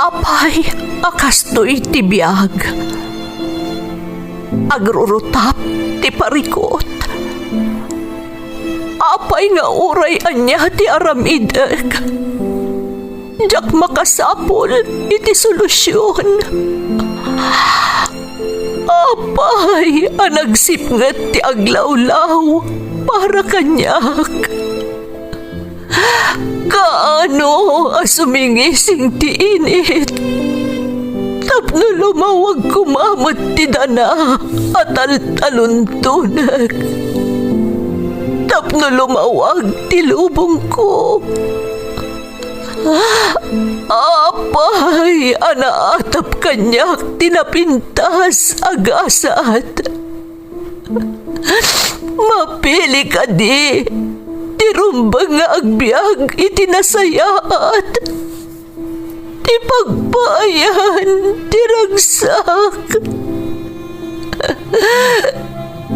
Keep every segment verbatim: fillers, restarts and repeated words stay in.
Apay a kastoy ti biag? Agrurutap ti parikut. Apay nga uray ania ti aramidek, diak makasapul iti solusion. Apay a nagsipnget ti aglawlaw para kaniak. Kaano a sumingising ti init tapno lumawag koma met ti dana a taltaluntonek, tapno lumawag ti lubongko. Apay a naatap kaniak ti napintas a gasat. Mapili kadi ti rumbeng nga agbiag iti nasayaat, ti pagpaayan ti ragsak.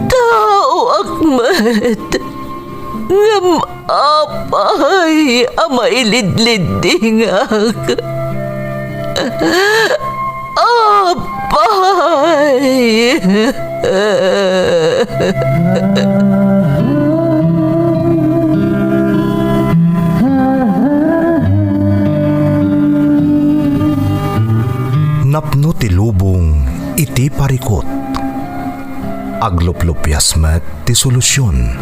Taoak met, ngem apay a mailidliddingak? Apay! Napno ti lubong iti parikut. Agluplupias met ti solusion.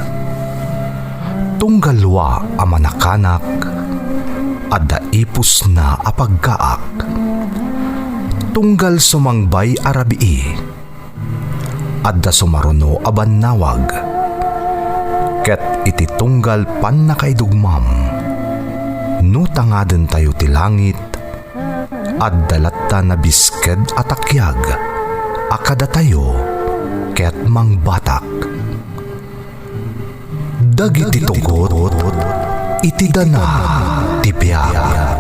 Tunggal lua a manakanak, adda ipusna a paggaak. Tunggal sumangbay a rabii, adda sumaruno a bannawag. Ket iti tunggal pannakaidugmam, no tangadentayo ti langit, adda latta nabisked a takiag a kadatayo ket mangbatak. Dagiti tugot iti dana ti biag.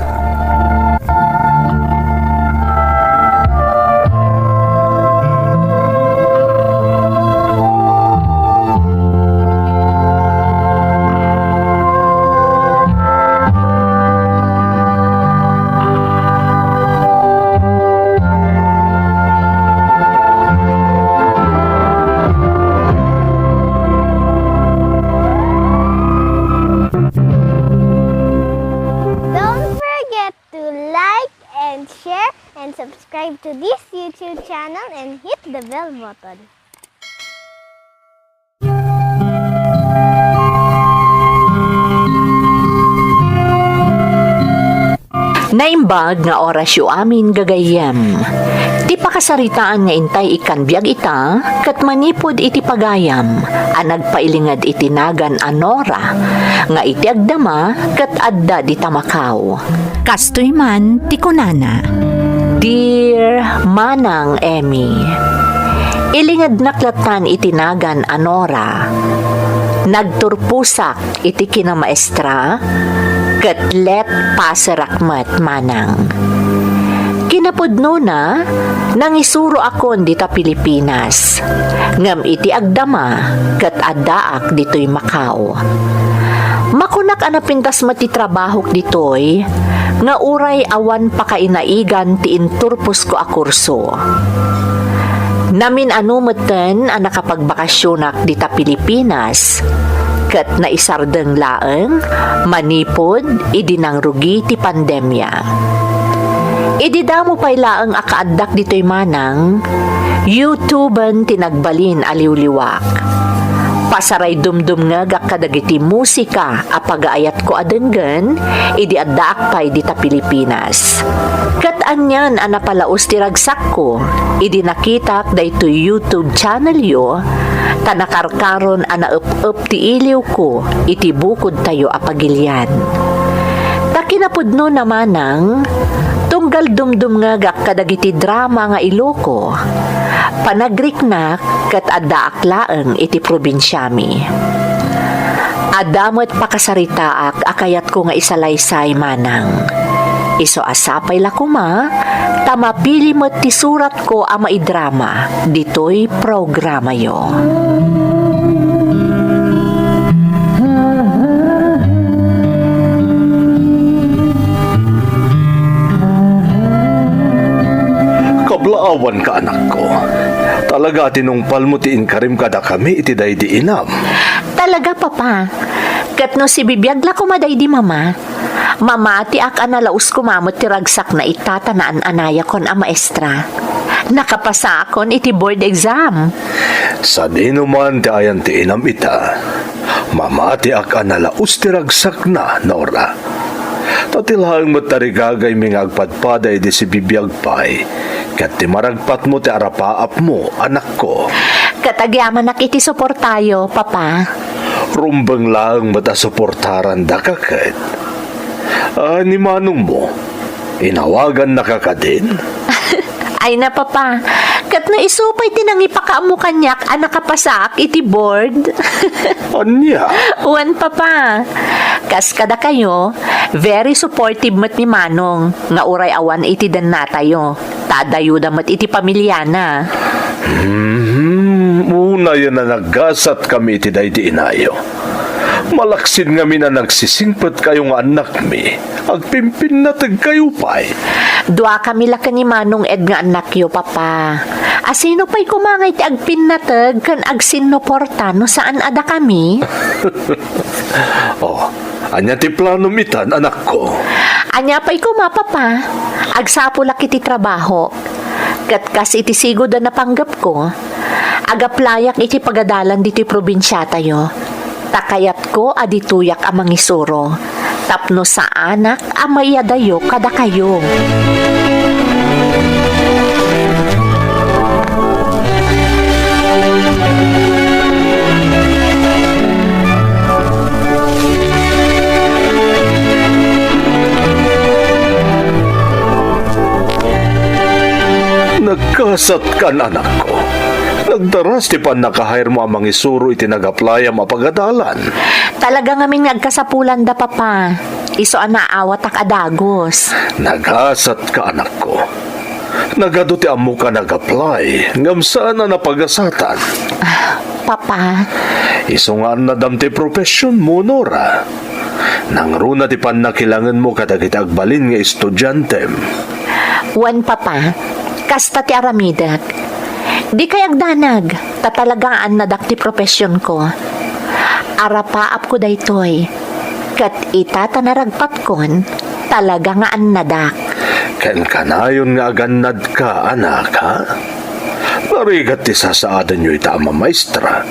Don't forget to like and share and subscribe to this YouTube channel and hit the bell button. Naimbag nga orasyo amin, gagayyem. Ti pakasaritaan nga intay ikkan biag ita, ket manipud iti pagayam a nagpailinged iti nagan a Nora, nga iti agdama ket adda dita Macau. Kastoy man ti kunana. Dear Manang Emmy, ilingednak lattan iti nagan a Nora. Nagturposak iti kinamaestra, ket let paserak met, manang. Kinapudnona, nangisuroakon dita Pilipinas, ngem iti agdama, ket addaak ditoy Macau. Makunak a napintas met ti trabahok ditoy, nga uray awan pakainaigan ti inturposko a kurso. Namin-ano metten a nakapagbakasyonak dita Pilipinas, ket naisardeng laeng manipud idi nangrugi ti pandemia. Idi damo pay laeng a kaaddak ditoy manang, YouTube-en ti nagbalin a liwliwak. Pasaraydumdumngegak kadagiti musika a pagaayatko a denggen idi addaak pay dita Pilipinas. Ket anian a napalaus ti ragsakko idi nakitak daytoy YouTube channelyo, ta nakarkaron a naep-ep ti iliwko iti bukodtayo a pagilian. Ta kinapudnona manang, tunggal dumdumngegak kadagiti drama nga Iloko, panagriknak ket addaak laeng iti probinsiami. Adda met pakasaritaak a kayatko nga isalaysay manang. Isu a sapay la koma, ta mapili met ti suratko a maidrama ditoy programayo. Awan ka, anakko. Talaga a tinungpalmo ti inkarim kadakami iti daydi inam. Talaga, Papa. Ket no sibibiag la koma daydi Mama, mamatiak a nalaus koma met ti ragsakna ita ta naan-anayakon a maestra. Nakapasaakon iti board exam. Sadino man ti ayan ti inam ita, mamatiak a nalaus ti ragsakna, Nora. Ta ti laeng met tarigagaymi nga agpadpada idi sibibiag pay, ket ti maragpatmo ti arapaapmo, anakko. Ket agyamanak iti suportayo, Papa. Rumbeng laeng met a suportarandaka ket. Ah, ni manongmo, inawagannaka kadin? Ay na, Papa. Ket no isu pay ti nangipakaammo kaniak a nakapasaak iti board. Ania? Wen, Papa. Kas kadakayo, very supportive met ni Manong nga uray awan iti dennatayo. Ta adayoda met iti pamiliana. Hmm, unayen a naggasatkami iti daydi inayo. Malaksid ngamin a nagsisingpetkayo nga annakmi, agpimpinnategkayo pay. Duakami la ken ni Manong Ed nga annakyo, Papa. Asino pay koma nga iti agpinnateg ken agsinnuporta no saan a dakami? Oh, ania ti planom itan, anakko? Ania pay koma, Papa? Agsapulak iti trabaho. Ket kas iti sigud a napanggepko, agaplayak iti pagadalan ditoy probinsiatayo. Ta kayatko a ditoyak a mangisuro, tapno saanak a maiyadayo kadakayo. Nagkasatkan, anakko. Nagdaras ti pannakahirmo a mangisuro iti nagaplayam a pagadalan. Talaga ngamin nga agkasapulanda, Papa. Isu a naawatak a dagus. Nagasatka, anakko. Nagadu ti ammok a nag-apply, ngem saan a napagasatan. Ah, Papa. Isu nga annadam ti professionmo, Nora. Nangruna ti pannakilangenmo kadagiti agbalin nga estudiantem. Wen, Papa. Kasta ti aramidek. Dikay agdanag, ta talaga nga annadak ti professionko. Arapaapko daytoy, ket ita ta naragpatkon, talaga nga annadak. Ken kanayon nga agannadka, anak, ha? Narigat ti sasaadenyo ita a mamaestra.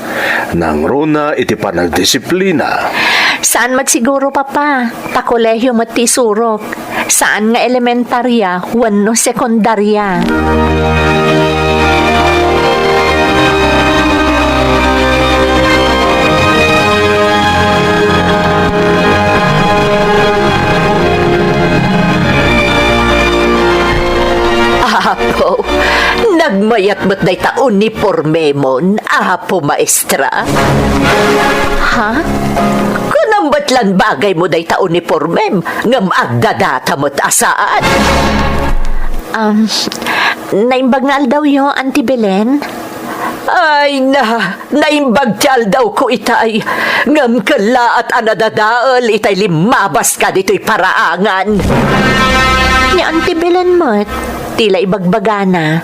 Nangruna iti panagdisiplina. Saan met siguro, Papa, ta kolehiyo met ti isurok. Saan nga elementaria wenno sekundaria. Apo, nagmayat met dayta unipormemon, Apo Maestra. Ha? Kunam met lan bagaymo dayta unipormem, ngem agdadata met a saan. Um, naimbag nga aldawyo, Auntie Belen? Ay na, naimbag ti aldawko itay, ngem kellaat a nadadael itay limmabaska ditoy paraangan. Ni Auntie Belen met, ti la ibagbagana.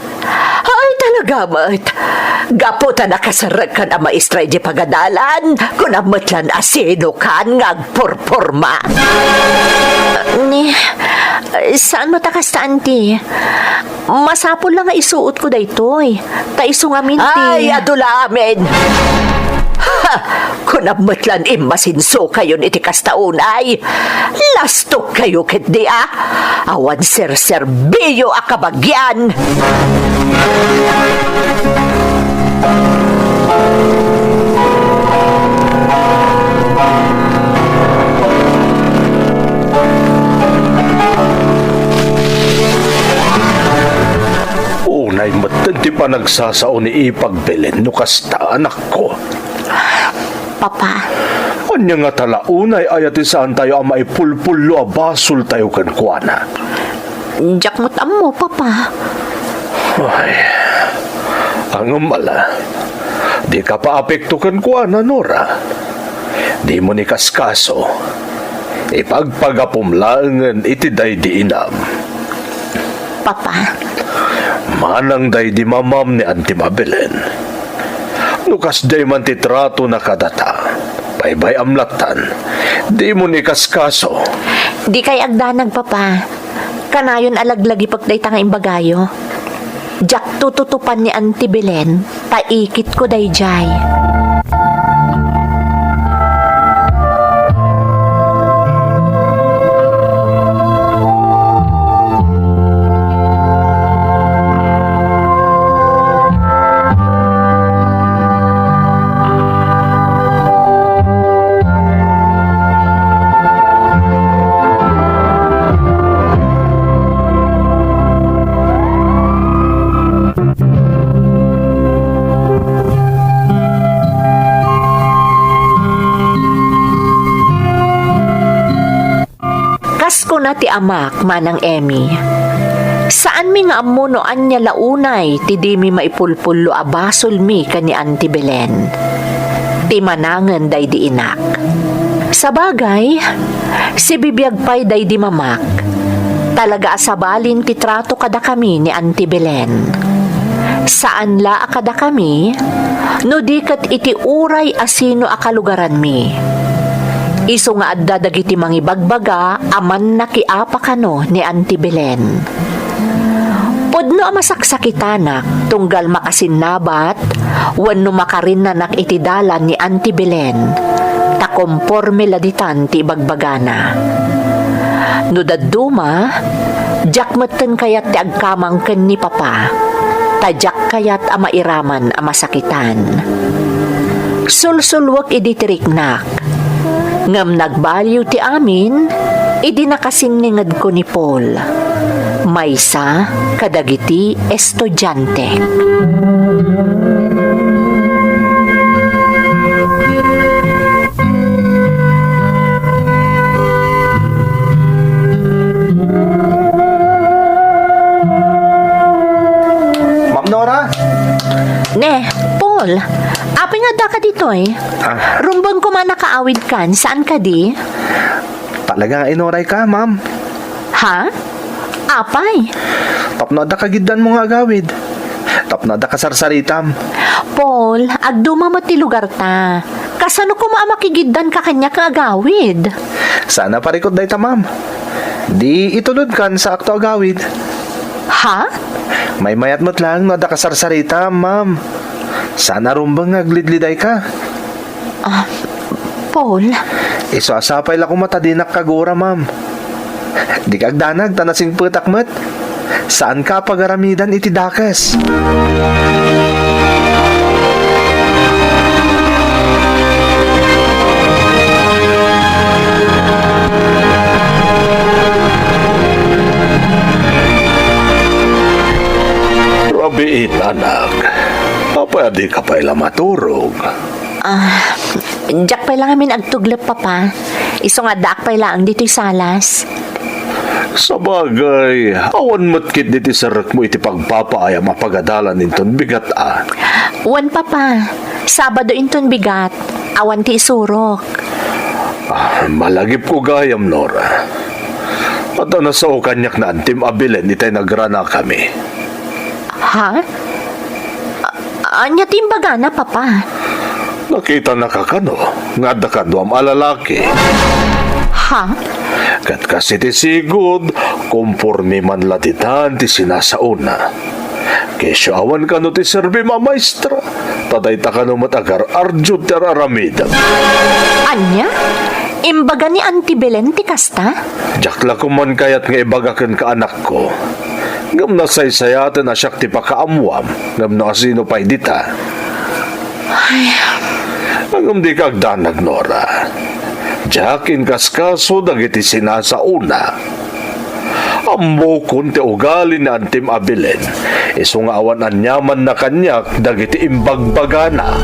Ay, talaga met. Gapu ta nakasarekkan a maestra iti pagadalan, kunam met lan a sinokan nga agporporma. Ni, saan met a kasta, Auntie? Masapul la nga isuotko daytoy. Ta isu ngamin ti Ay, adu la amin! Ha! Kunam met lan immasinsokayon iti kasta unay. Lastok kayo ketdi a. Awan serserbiyo a kabagian. Unay metten ti panagsasao ni Ipag Belen no kasta, anakko. Papa. Ania ngata la unay aya ti saantayo a maipulpullo a basoltayo kenkuana? Diak met ammo, Papa. Ay, ngem ala, dika paapekto kenkuana, Nora. Dimo ni kaskaso. Ipagpagapom laengen iti daydi inam. Papa. Manang daydi mamam ni Antim a Belen. No kasdiay man ti tratona kadata, baybay-am lattan, dimon ikaskaso. Dikay agdanag, Papa. Kanayon a laglagipek dayta nga imbagayo. Diak tututupan ni Anti Belen, ta ikitko daydiay. Kas kuna ti amak, Manang Emmy, saanmi nga ammo no ania la unay ti dimi maipulpullo a basolmi ken ni Auntie Belen, ti manangen daydi inak. Sabagay, sibibiag pay daydi mamak. Talaga a sabalin ti trato kadakami ni Auntie Belen. Saan la a kadakami, no di ket iti uray a sino a kalugaranmi. Isu nga adda dagiti mangibagbaga a mannakiapa kano ni Auntie Belen. Pudno a masaksakitanak tunggal makasinnabat wenno makarinnanak iti dalan ni Auntie Belen, ta komporme la ditan ti ibagbagana. No dadduma, diak metten kayat ti agkamang ken ni Papa, ta diak kayat a mairaman a masakitan. Sulsulwek idi ti riknak, ngem nagbaliw ti amin idi nakasinningedko ni Paul, maysa kadagiti estudiantek. Ma'am Nora? Ne, Paul, apay nga addaka ditoy? Ah. Rumbeng koma a nakaawidkan, saan kadi? Talaga nga inurayka, ma'am. Ha? Apay? Tapno adda kagiddanmo nga agawid. Tapno adda kasarsaritam. Paul, agduma met ti lugarta. Kasano koma a makigiddanka kaniak nga agawid? Saan a parikut dayta, ma'am. Di itulodkan saakto agawid. Ha? Maymayat met laeng no adda kasarsaritam, ma'am. Saan a rumbeng nga aglidlidayka. Ah, Paul? Isu a sapay la koma ta dinak kagura, ma'am. Dika agdanag ta nasingpetak met. Saanka a pagaramidan iti dakes. Rabiit, anak. Apay a dika pay la maturog? Ah, diak pay la ngamin agtuglep, Papa. Isu nga addaak pay laeng ditoy salas. Sabagay, awan met ketdi ti sarekmo iti pagpapaayam a pagadalan inton bigat a. Wen, Papa. Sabado inton bigat. Awan ti isurok. Ah, malagipko gayam, Nora. Adda nasao kaniak ni Antim a Belen itay nagranakami. Ha? A-, ania ti imbagana, Papa? Nakitanaka kano nga adda kaduam a lalaki. Ha? Ket kas iti sigud, komporme man la ditan ti sinasaona. Kesyo awan kano ti serbim a maestra, ta dayta kano met agar-ardiot ti ar-aramidem. Ania? Imbaga ni Auntie Belen ti kasta? Diak la koman kayat nga ibaga kenka, anakko. Ngem nasaysayaten a siak ti pakaammuam, ngem no asino pay dita. Ay. Ngem dika agdanag, Nora. Diak inkaskaso dagiti sinasaona. Ammokon ti ugali ni Antim a Belen, isu nga awan aniamanna kaniak dagiti imbagbagana.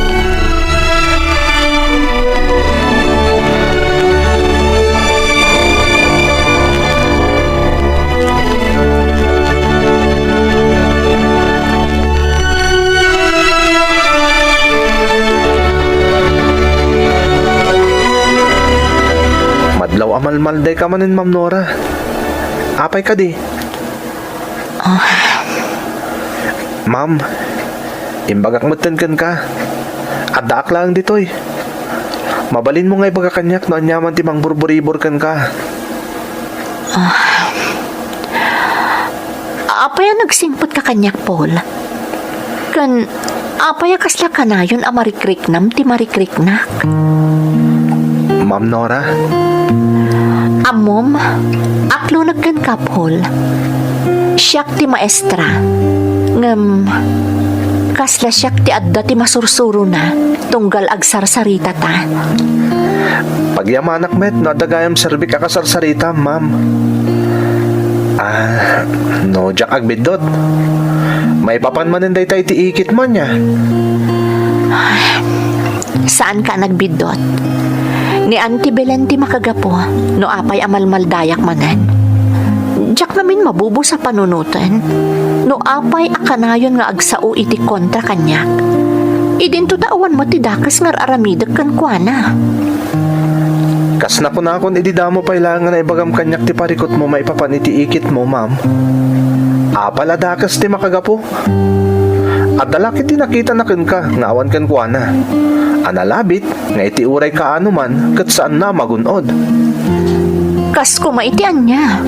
Madlaw a malmaldayka manen, Ma'am Nora. Apay kadi? Ah. Ma'am, imbagak metten kenka. Addaak laeng ditoy. Mabalinmo nga ibaga kaniak no aniaman ti mangburburibor kenka. Ah. Apay a nagsingpetka kaniak, Paul? Ken apay a kasla kanayon a marikriknam ti marikriknak? Ma'am Nora? Ammom, aklonek kenka, Paul. Siak ti maestra. Ngem, kasla siak ti adda ti masursurona tunggal agsarsaritata. Pagyamanak met no adda gayam serbik a kasarsarita, ma'am. Ah, no diak agbiddut, maipapan manen dayta iti ikitmo ania? Saanka a nagbiddut. Ni Auntie Belen ti makagapu no apay a malmaldayak manen. Diak ngamin mabubos a panunoten no apay a kanayon nga agsao iti kontra kaniak. Idinto ta awan met ti dakes nga ar-aramidek kenkuana. Kas nakunakon idi damo pay laeng nga naibagam kaniak ti parikutmo maipapan iti ikitmo, ma'am. Apay a dakes ti makagapu? Adda la ket ti nakitana kenka nga awan kenkuana a nalabit nga iti uray kaano man ket saanna a magun-od. Kas koma iti ania?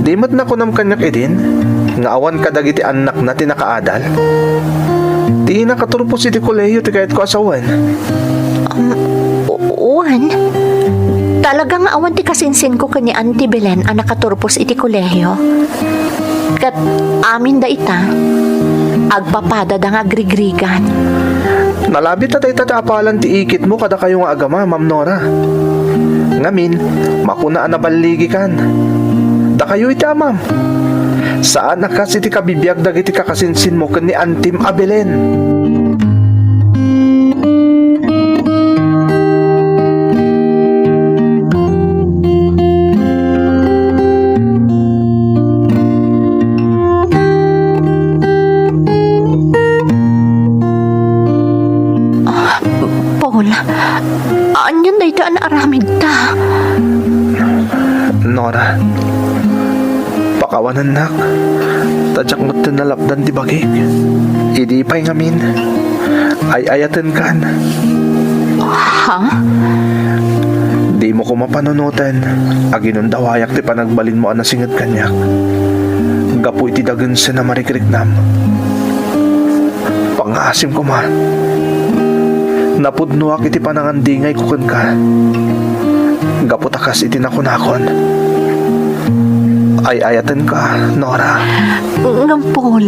Di met nakunam kaniak idin nga awan kadagiti annakna ti nakaadal? Ti nakaturpos iti kolehio ti kayatko a sawen. Um, u-, wen. Talaga nga awan ti kasinsinko ken ni Auntie Belen a nakaturpos iti kolehio. Ket amin dayta, agpapadada nga agrigrigan. Nalabit ta dayta ti apalan ti ikitmo kadakayo nga agama, Ma'am Nora. Ngamin, makuna a naballigikan. Dakayo iti amam. Saan a kas iti kabibiag dagiti kakasinsinmo ken ni Antim a Belen. Ah, Paul, anian dayta a naaramidta? Nora, pakawanennak, ta diak met nalapdan ti bagik. Idi pay ngamin, ay-ayatenkan. Ha? Dimo koma panunoten, aginundawayak ti panagbalinmo a nasinged kaniak gapu iti dagensen a marikriknam. Pangngaasim koma. Napudnoak iti panangandingayko kenka. Gapu ta kas iti nakunakon, ay-ayatenka, Nora. Ngem, Paul,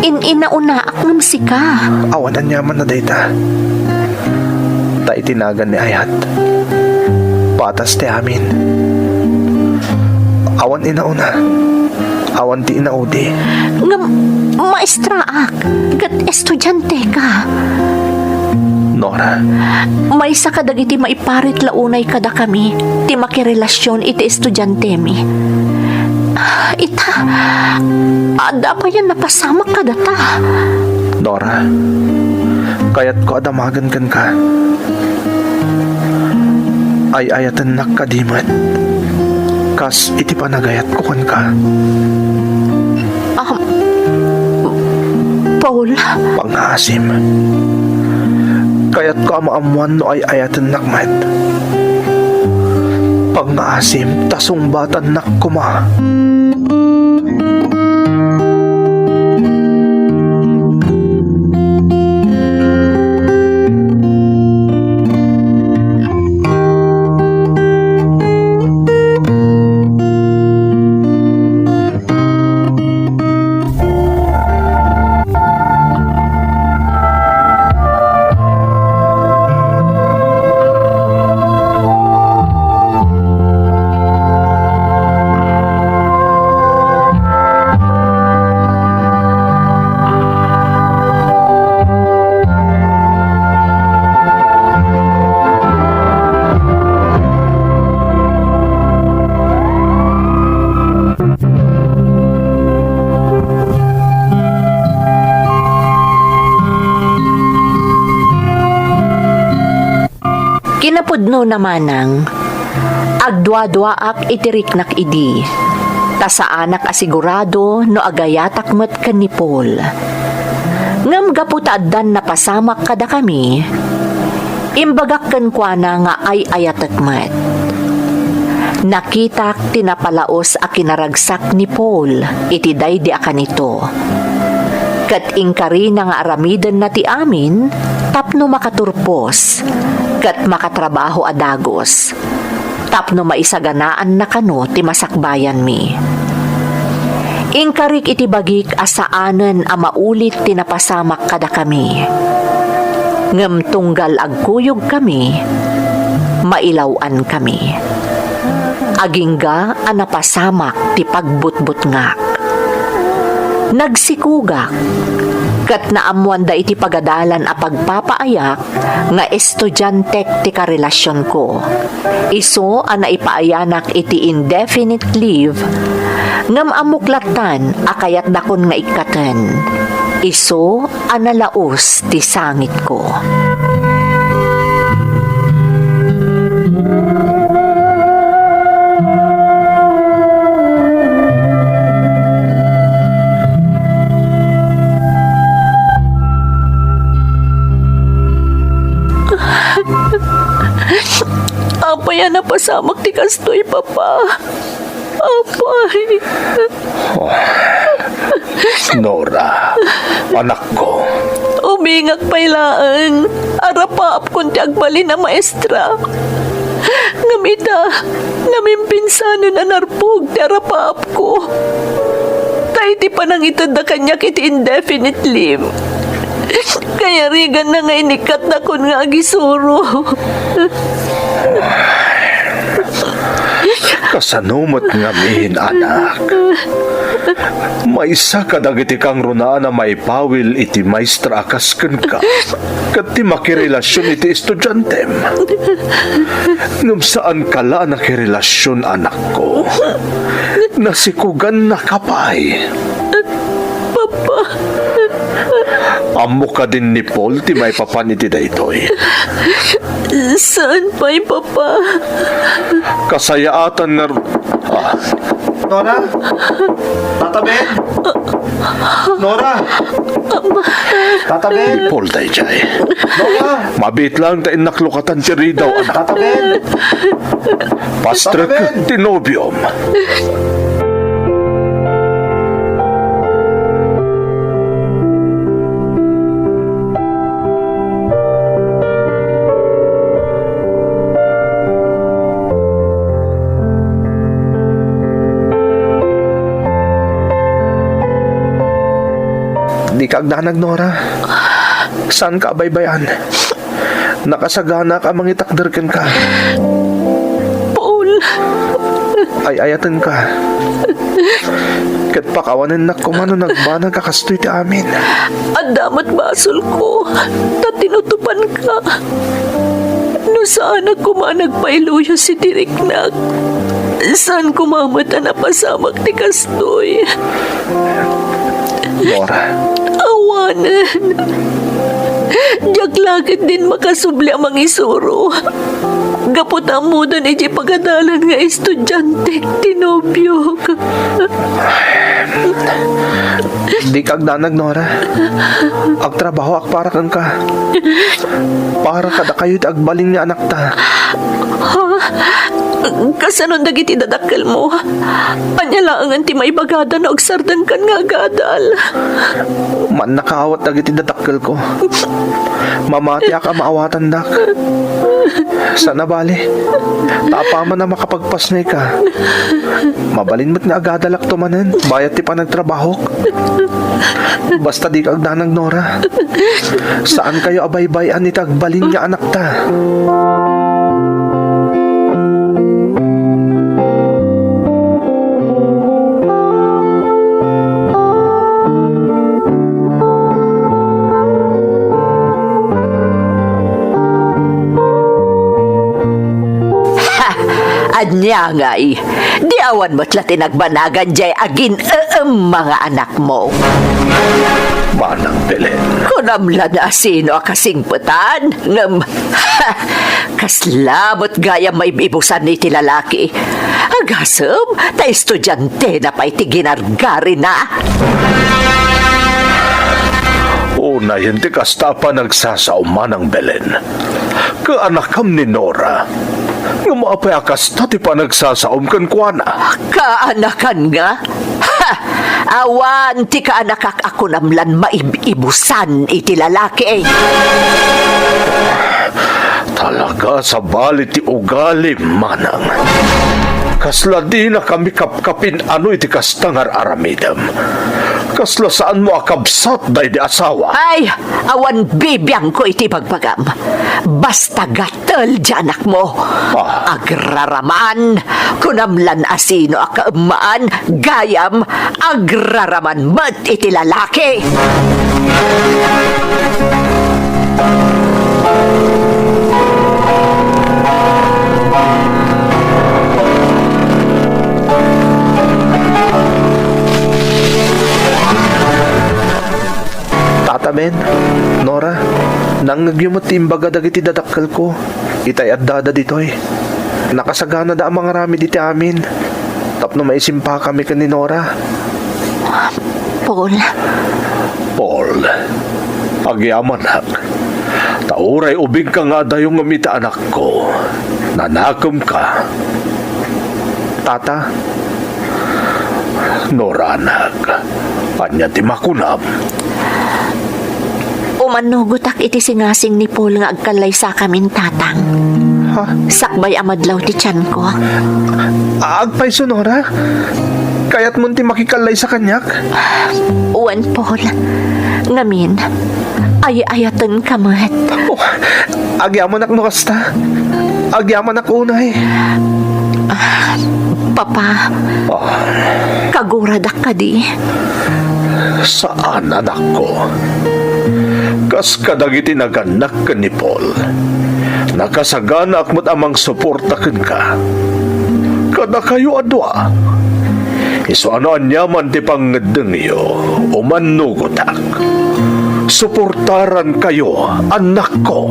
in-inaunaak ngem sika. Awan aniaman a dayta. Ta iti nagan ni ayat, patas ti amin. Awan inauna, awan ti inaudi. Ngem maestraak, ket estudianteka. Nora. Maysa kadagiti maiparit la unay kadakami ti makirelasion iti estudiantemi. Ita, adda payen napasamak kadata. Nora, kayatko a damagen kenka. Ay-ayatennak kadi met, kas iti panagayatko kenka. Um, Paul? Pangngaasim. Kayatko a maammoan no ay-ayatennak met. Pangngaasim ta sungbatannak koma. Kinapudnona manang, agduaduaak iti riknak idi. ta saanak a sigurado no agayatak met ken ni Paul. Ngem gapu ta addan napasamak kadakami, imbagak kenkuana nga ay-ayatek met. Nakitak ti napalaus a kinaragsak ni Paul iti daydi a kanito, ket inkarina nga aramidenna ti amin tapno makaturpos ket makatrabaho a dagus, tapno maisaganaanna kano ti masakbayanmi. Inkarik iti bagik a saanen a maulit ti napasamak kadakami. Ngem tunggal agkuyogkami, mailaw-ankami. Agingga a napasamak ti pagbutbutngak. Nagsikugak, ket naammoanda iti pagadalan a pagpapaayak nga estudiantek ti karelasionko. Isu a naipaayanak iti indefinite leave, ngem ammok lattan a kayatdakon nga ikkaten. Isu a nalaus ti sangitko. Apay a napasamak ti kastoy, Papa? Apay. Oh. Nora, anakko. Ubingak pay laeng. Arapaapkon ti agbalin a maestra. Ngem ita, namimpinsanen a narpug ti arapaapko. Ta iti panangitedda kaniak iti indefinite leave, kayariganna nga inikkatdakon nga agisuro. Kasano met ngamin, anak? Maysa kadagiti kangrunaan a maipawil iti maestra a kas kenka, ket ti makirelasion iti estudiantem. Ngem saanka la a nakirelasion, anakko. Nasikugannaka pay. Papa. Ammo kadin ni Paul ti maipapan iti daytoy? Saan pay, Papa? Kasayaatan nga ru-, ah. Nora? Tata Ben? Nora? Tata Ben? Ni Paul daydiay. Nora? Mabiit lang ta innak lukatan ti ridaw, anak. Tata Ben? Pastrek ti nobiom. Dika agdanag, Nora. Saanka a baybay-an. Nakasaganak a mangitakder kenka. Paul. Ay-ayatenka. Ket pakawanennak koma no nagbanag a kastoy ti amin. Adda met basolko, ta tinutopanka. No saanak koma a nagpailuyo iti riknak, saan koma met a napasamak ti kastoy. Nora. Awanen. Diak la ketdin makasubli a mangisuro. Gapu ta ammodan idiay pagadalan nga estudiantek ti nobiok. Dika agdanag, Nora. Agtrabahoak para kenka. Para kadakayo ti agbalin nga anakta. Ha? Kasanon dagiti dadakkelmo? Ania laengen ti maibagada no agsardengkan nga agadal? Mannakaawat dagiti dadakkelko. Mamatiak a maawatandak. Sana bale, ta apaman a makapagpasnayka, mabalin met nga agadalakto manen bayat ti panagtrabahok. Basta dika agdanag, Nora. Saankayo a baybay-an iti agbalin nga anakta. Ania ngay, di awan met la ti nagbanagan diay agin-eemma nga anakmo. Manang Belen. Kunam la no asino a kasingpetan, ngem, kasla met gayam maib-ibusan iti lalaki. Agasem, ta estudiantena pay ti ginargarina. Unayen ti kasta a panagsasaom, Manang Belen. Kaanakam ni Nora. Ngem apay a kasta ti panagsasaom kenkuana? Kaanakan nga? Ha! Awan ti kaanakak a kunam lan maib-ibusan iti lalaki. Talaga, sabali ti ugalim, Manang. Kasla dinakami kapkapin-ano iti kasta nga ar-aramidem. Kasla saanmo a kabsat daydi asawa. Ay, awan bibiangko iti ibagbagam. Basta gatel diay anakmo. Ah. Agraraman, kunam lan asino a kaemmaan, gayam, agraraman met iti lalaki. Tata Ben, Nora, nangngegyo met ti imbaga dagiti dadakkelko itay addada ditoy. Nakasaganada a mangaramid iti amin tapno maisimpakami ken ni Nora. Paul. Paul, agyamanak. Ta uray ubingka nga adayo ngem iti anakko, nanakemka. Tata. Nora, anak, ania ti makunam? Umannugotak iti singasing ni Paul nga agkallaysakamin, Tatang. Ha? Sakbay a madlaw ti tianko. Agpayso, Nora? Kayatmon ti makikallaysa kaniak? Wen, Paul. Ngamin, ay-ayatenka met. Oh, agyamanak no kasta. Agyamanak unay. Ah, Papa, ah, kaguradak kadi? Saan, anakko. Kas kadagiti nagannak ken ni Paul, nakasaganaak met a mangsuporta kenka. Kadakayo a dua. Isu a no aniaman ti pangngeddengyo, umannugotak. Suportarankayo, annakko.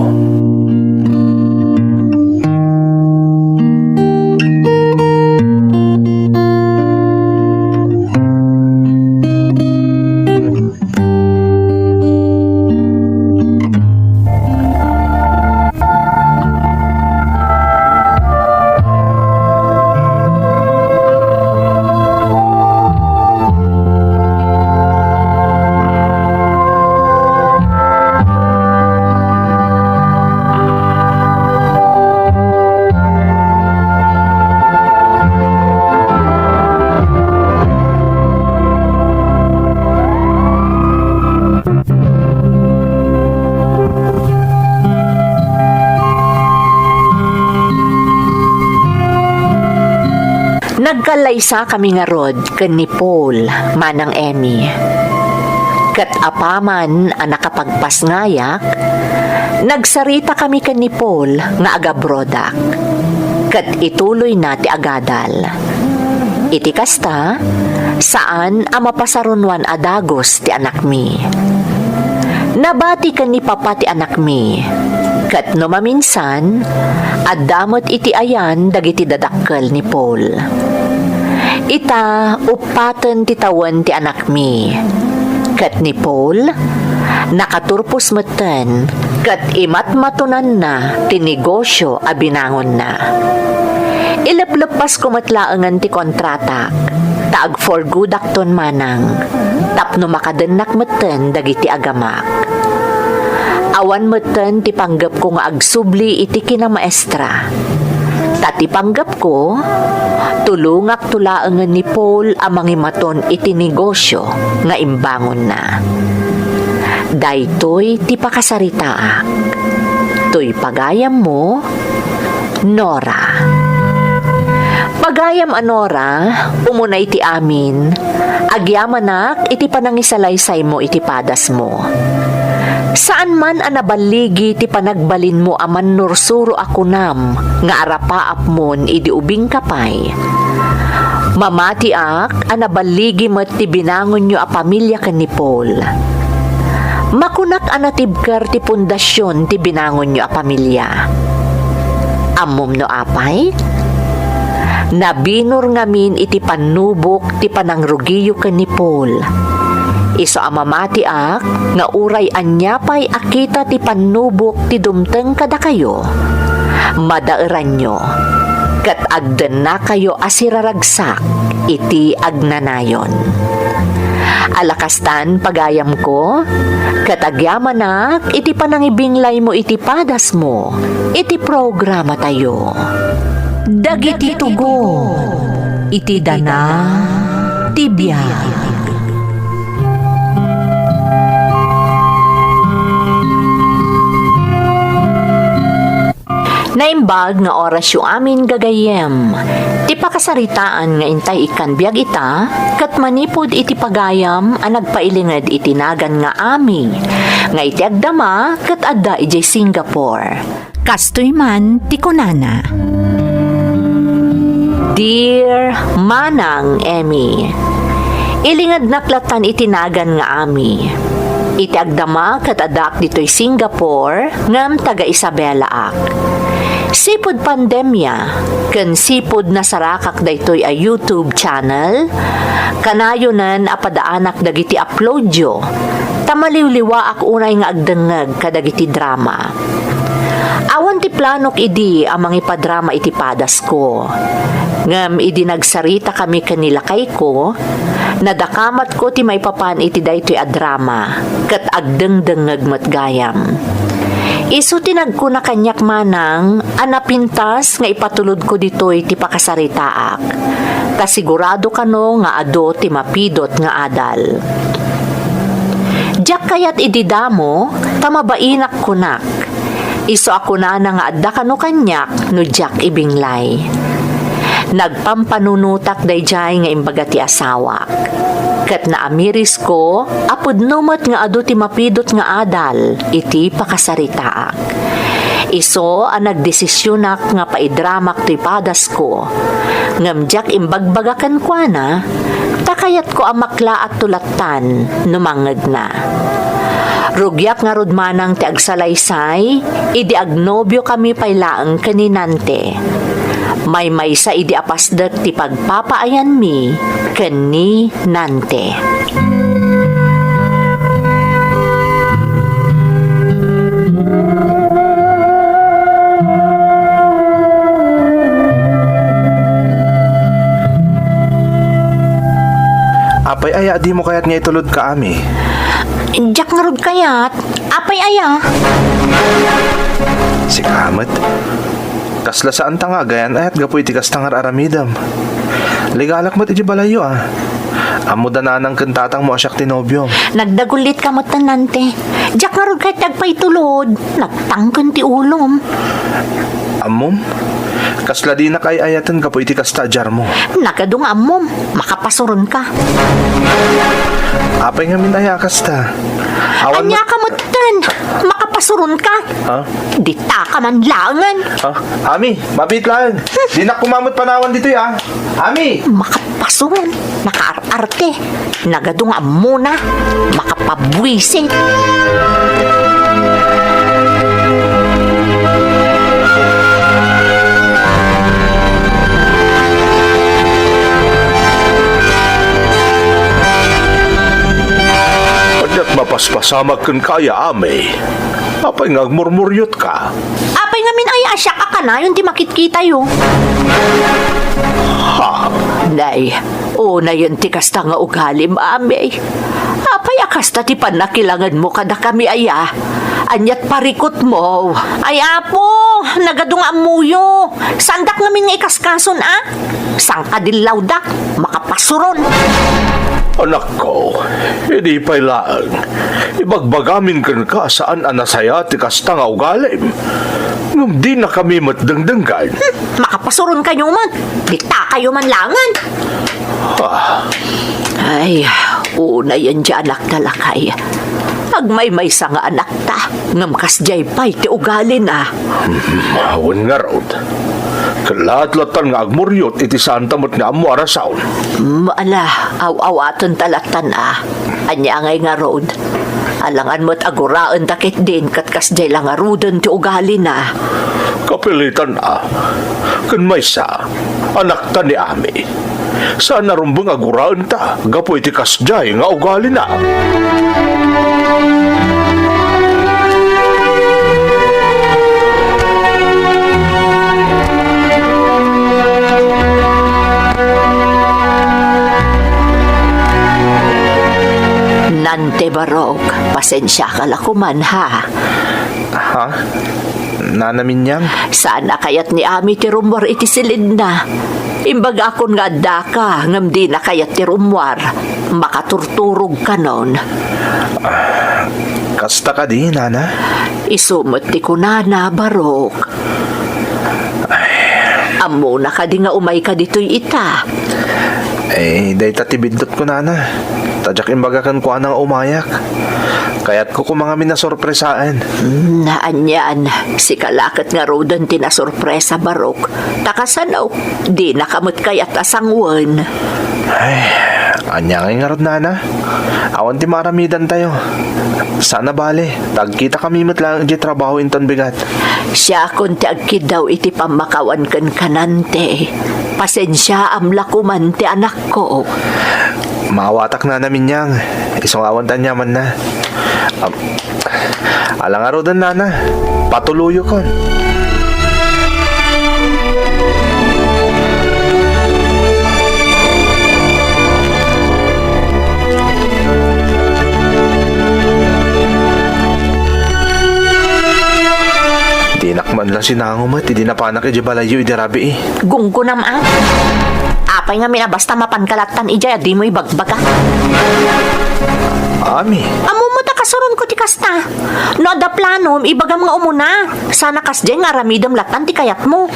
Nagkallaysakami ngarud ken ni Paul, Manang Emmy. Ket apaman a nakapagpasngayak, nagsaritakami ken ni Paul nga agabrodak, ket ituloyna ti agadal. Iti kasta, saan a mapasarunoan a dagus ti anakmi. Nabati ken ni Papa ti anakmi, ket no maminsan, adda met iti ayan dagiti dadakkel ni Paul. Ita, uppaten ti tawen ti anakmi. Ket ni Paul, nakaturpos metten, ket imatmatonanna ti negosio a binangonna. Ilepleppasko met laengen ti kontratak, ta agforgoodakton manang, tapno makadennak metten dagiti agamak. Awan metten ti panggepko nga agsubli iti kinamaestra. Ta ti panggepko, tulongakto laengen ni Paul a mangimaton iti negosio nga imbangonna. Daytoy ti pakasaritaak. Toy pagayammo, Nora. Pagayam a Nora, umuna iti amin, agyamanak iti panangisalaysaymo iti padasmo. Saan man a naballigi ti panagbalinmo a mannursuro a kunam nga arapaapmon idi ubingka pay. Mamatiak a naballigi met ti binangonyo a pamilia ken ni Paul. Makunak a natibker ti pundasion ti binangonyo a pamilia. Ammom no apay? Nabinor ngamin iti pannubok ti panangrugiyo ken ni Paul. Isu a mamatiak nga uray ania pay a kita ti pannubok ti dumteng kadakayo, madaeranyo, ket agdennakayo a siraragsak iti agnanayon. Ala kastan, pagayamko, ket agyamanak iti panangibinglaymo iti padasmo iti programatayo. Dagiti tugon iti dana ti biag. Naimbag nga orasyo amin, gagayyem. Ti pakasaritaan nga intay ikkan biag ita, ket manipud iti pagayam a nagpailinged iti nagan nga Ami, nga iti agdama ket adda idiay Singapore. Kastoy man ti kunana. Dear Manang Emmy, ilingednak lattan iti nagan nga Ami. Iti agdama ket addaak ditoy Singapore, ngem taga Isabela ak. Sipud pandemia, ken sipud nasarakak daytoy a YouTube channel, kanayonen a padaanak dagiti uploadyo, ta maliwliwaak unay nga agdengngeg kadagiti drama. Awan ti planok idi a mangipadrama iti padasko. Ngem idi nagsaritakami ken ni lakayko, nadakamatko ti maipapan iti daytoy a drama, ket agdengdengngeg met gayam. Isu ti nagkuna kaniak manang a napintas nga ipatulodko ditoy ti pakasaritaak, ta sigurado kano nga adu ti mapidot nga adal. Diak kayat idi damo, ta mabainak kunak. Isu a kunana nga adda kano kaniak no diak ibinglay. Nagpampanunotak daydiay nga imbaga ti asawak. Ket naamirisko a pudno met nga adu ti mapidot nga adal iti pakasaritaak. Isu a nagdesisionak nga paidramak toy padasko, ngem diak imbagbaga kenkuana, ta kayatko a maklaatto lattan no mangngegna. Rugiak ngarud manang ti agsalaysay idi agnobiokami pay laeng ken ni Nante. Maymaysa idi a pasdek ti pagpapaayanmi ken ni Nante. Apay aya a dimo kayat nga itulodka, Ami? Diak ngarud kayat. Apay aya? Sika met. Kasla saanta nga agayan-ayat gapu iti kasta nga ar-aramidem. Legalak met iti balayyo, a. Ammo da nanang ken tatangmo a siak ti nobiom. Nagdagulitka met, Nante. Diak ngarud kayat ti agpaitulod. Nagtangken ti ulom. Ammom? Kasla dinak ay-ayaten gapu iti kasta a diarmo. Nagadu nga ammom, makapasuronka. Apay ngamin aya a kasta? Awan. Ania met ka metten? Makapasuronka. Ha? Ditaka man laengen. Ha? Ami, mabiit laeng. Dinak koma met panawan ditoy, a. Ami! Makapasuron, makaar-arte. Nagadu nga ammona, makapabuisit. Aniat mapaspasamak kenka aya, Ami? Apay nga agmurmuriotka? Apay ngamin aya a siak a kanayon ti makitkitayo? Ha? Nay, unayen ti kasta nga ugalim, Ami. Apay a kasta ti pannakilangenmo kadakami aya? Aniat parikutmo? Ay, Apo, nagadu nga ammoyo. Saandak ngamin nga ikaskason, a? Sangkadillawdak, makapasuron. Anakko, idi pay laeng, ibagbagamin kenka a saan a nasaya ti kasta nga ugalim. Ngem dinakami met dengdenggen. Hmm, makapasuronkayo met. Ditakayo man laengen. Ah. Ay, unayen ti anakta, lakay. Agmaymaysa nga anakta, ngem kasdiay pay ti ugalina. Hmm, wen ngarud. Kellaat lattan nga agmuryot iti saanta met nga ammo a rason. Mm, ala, aw-awatenta lattan a. Ania ngay ngarud? Alangan met a guraenta ketdin ket kasdiay la ngaruden ti ugalina. Kapilitan a. Ken maysa, anakta ni Ami. Saan a rumbeng a guraenta gapu iti kasdiay nga ugalina. Nante, barok, pasensiaka la koman, ha? Ha? Nana Minyang? Saan a kayat ni Ami ti rummuar iti silidna. Imbagakon nga addaka, ngem dina kayat ti rummuar. Makaturturog kanon. Ah, kasta kadi, Nana? Isu met ti kunana, barok. Ammona kadi nga umayka ditoy ita? Eh, dayta ti biddutko, Nana. Ta diak imbaga kenkuana nga umayak. Kayatko koma ngamin a sorpresaen. Hmm, anian, sika la ket ngaruden ti nasorpresa, barok. Ta kasano, dinaka met kayat a sanguen. Ay, ania ngay ngarud, Nana? Awan ti maaramidantayo. Saan a bale, ta agkitakami met laeng idiay trabaho inton bigat. Siakon ti agkiddaw iti pammakawan kenka, Nante. Pasensiaam la koman ti anakko. Maawatak, Nana Minyang. Isu nga awan ti aniamanna. Am, ala ngaruden, Nana. Patuloyokon. Dinak man la sinango met idi napanak idiay balayyo idi rabii. Gunggonam a. Apay ngamin a basta mapanka lattan idiay a dimo ibagbaga? Ami. Ammom met a kasuronko ti kasta. No adda planom, ibagam nga umuna. Saan a kasdiay nga aramidem lattan ti kayatmo.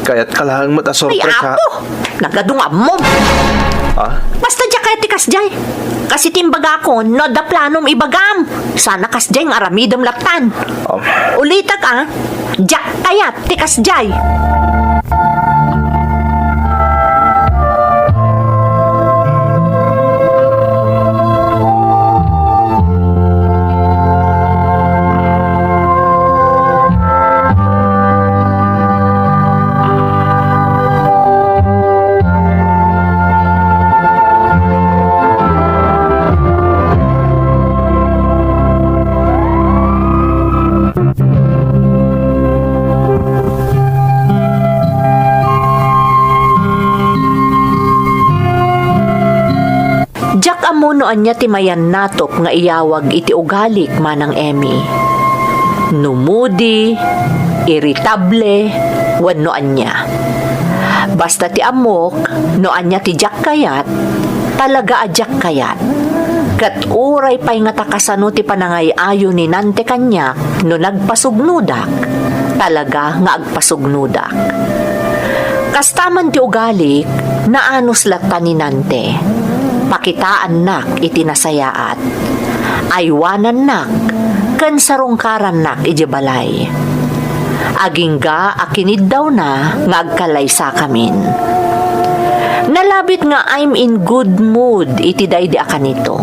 Kayatka laeng met a sorpresa. Ay, Apo! Nagadu nga ammom. Ah? Basta diak kayat ti kasdiay. Kas iti imbagakon, no adda planom, ibagam. Saan a kasdiay nga aramidem lattan. Um. Ulitek a, diak kayat ti kasdiay. Diak ammo no ania ti mayannatop nga iyawag iti ugalik, Manang Emmy. No moody, irritable, wenno ania. Basta ti ammok, no ania ti diak kayat, talaga a diak kayat. Ket uray pay nga ta kasano ti panangay-ayo ni Nante kaniak no nagpasugnodak, talaga nga agpasugnodak. Kasta man ti ugalik, naanus latta ni Nante. Pakitaannak iti nasayaat. Aywanannak ken sarungkarannak idiay balay. Agingga a kiniddawna nga agkalaysakamin. Nalabit nga I'm in good mood iti daydi a kanito.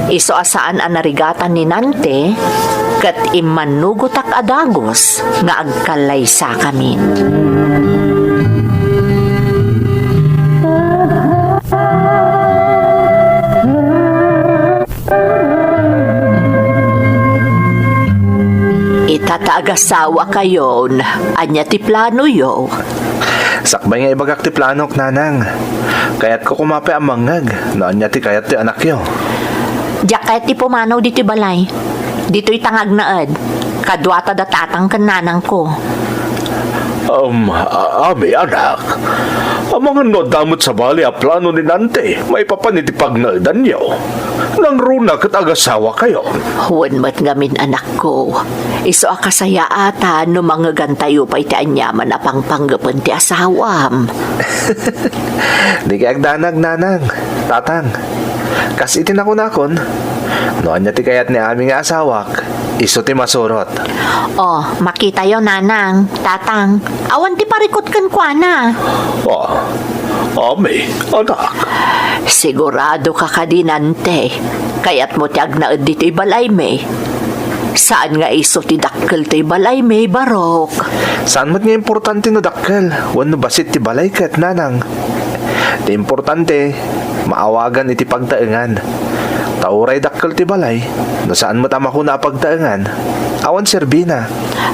Isu a saan a narigatan ni Nante, ket immannugotak a dagus nga agkalaysakamin. Ita ta agasawakayon, ania ti planoyo? Sakbay nga ibagak ti planok, Nanang. Kayatko koma pay a mangngeg no ania ti kayat ti anakyo. Diak kayat ti pumanaw ditoy balay. Ditoy ta nga agnaed. Kaduata da tatang ken nanangko. Um, a-, Ami, anak. Amangan no adda met sabali a plano ni Nante maipapan iti pagnaedanyo. Nangruna ket agasawakayon. Wen met ngamin, anakko. Isu a kasayaatan no mangegantayo pay ti aniaman a pangpanggepen ti asawam. Dikay agdanag, Nanang, Tatang. Kas iti nakunakon, No ania ti kayat ni Ami nga asawak, isu ti masurot. O, makitayo, Nanang, Tatang. Awan ti parikut kenkuana. Ah, Ami, anak. Sigurado ka kadi, Nante? Kayatmo ti agnaed ditoy balaymi? Saan nga isu ti dakkel toy balaymi, Barok? Saan met nga importante no dakkel wenno bassit ti balay ket, Nanang. Ti importante, maawagan iti pagtaengan. Ta uray dakkel ti balay, no saan met a makuna a pagtaengan, awan serbina.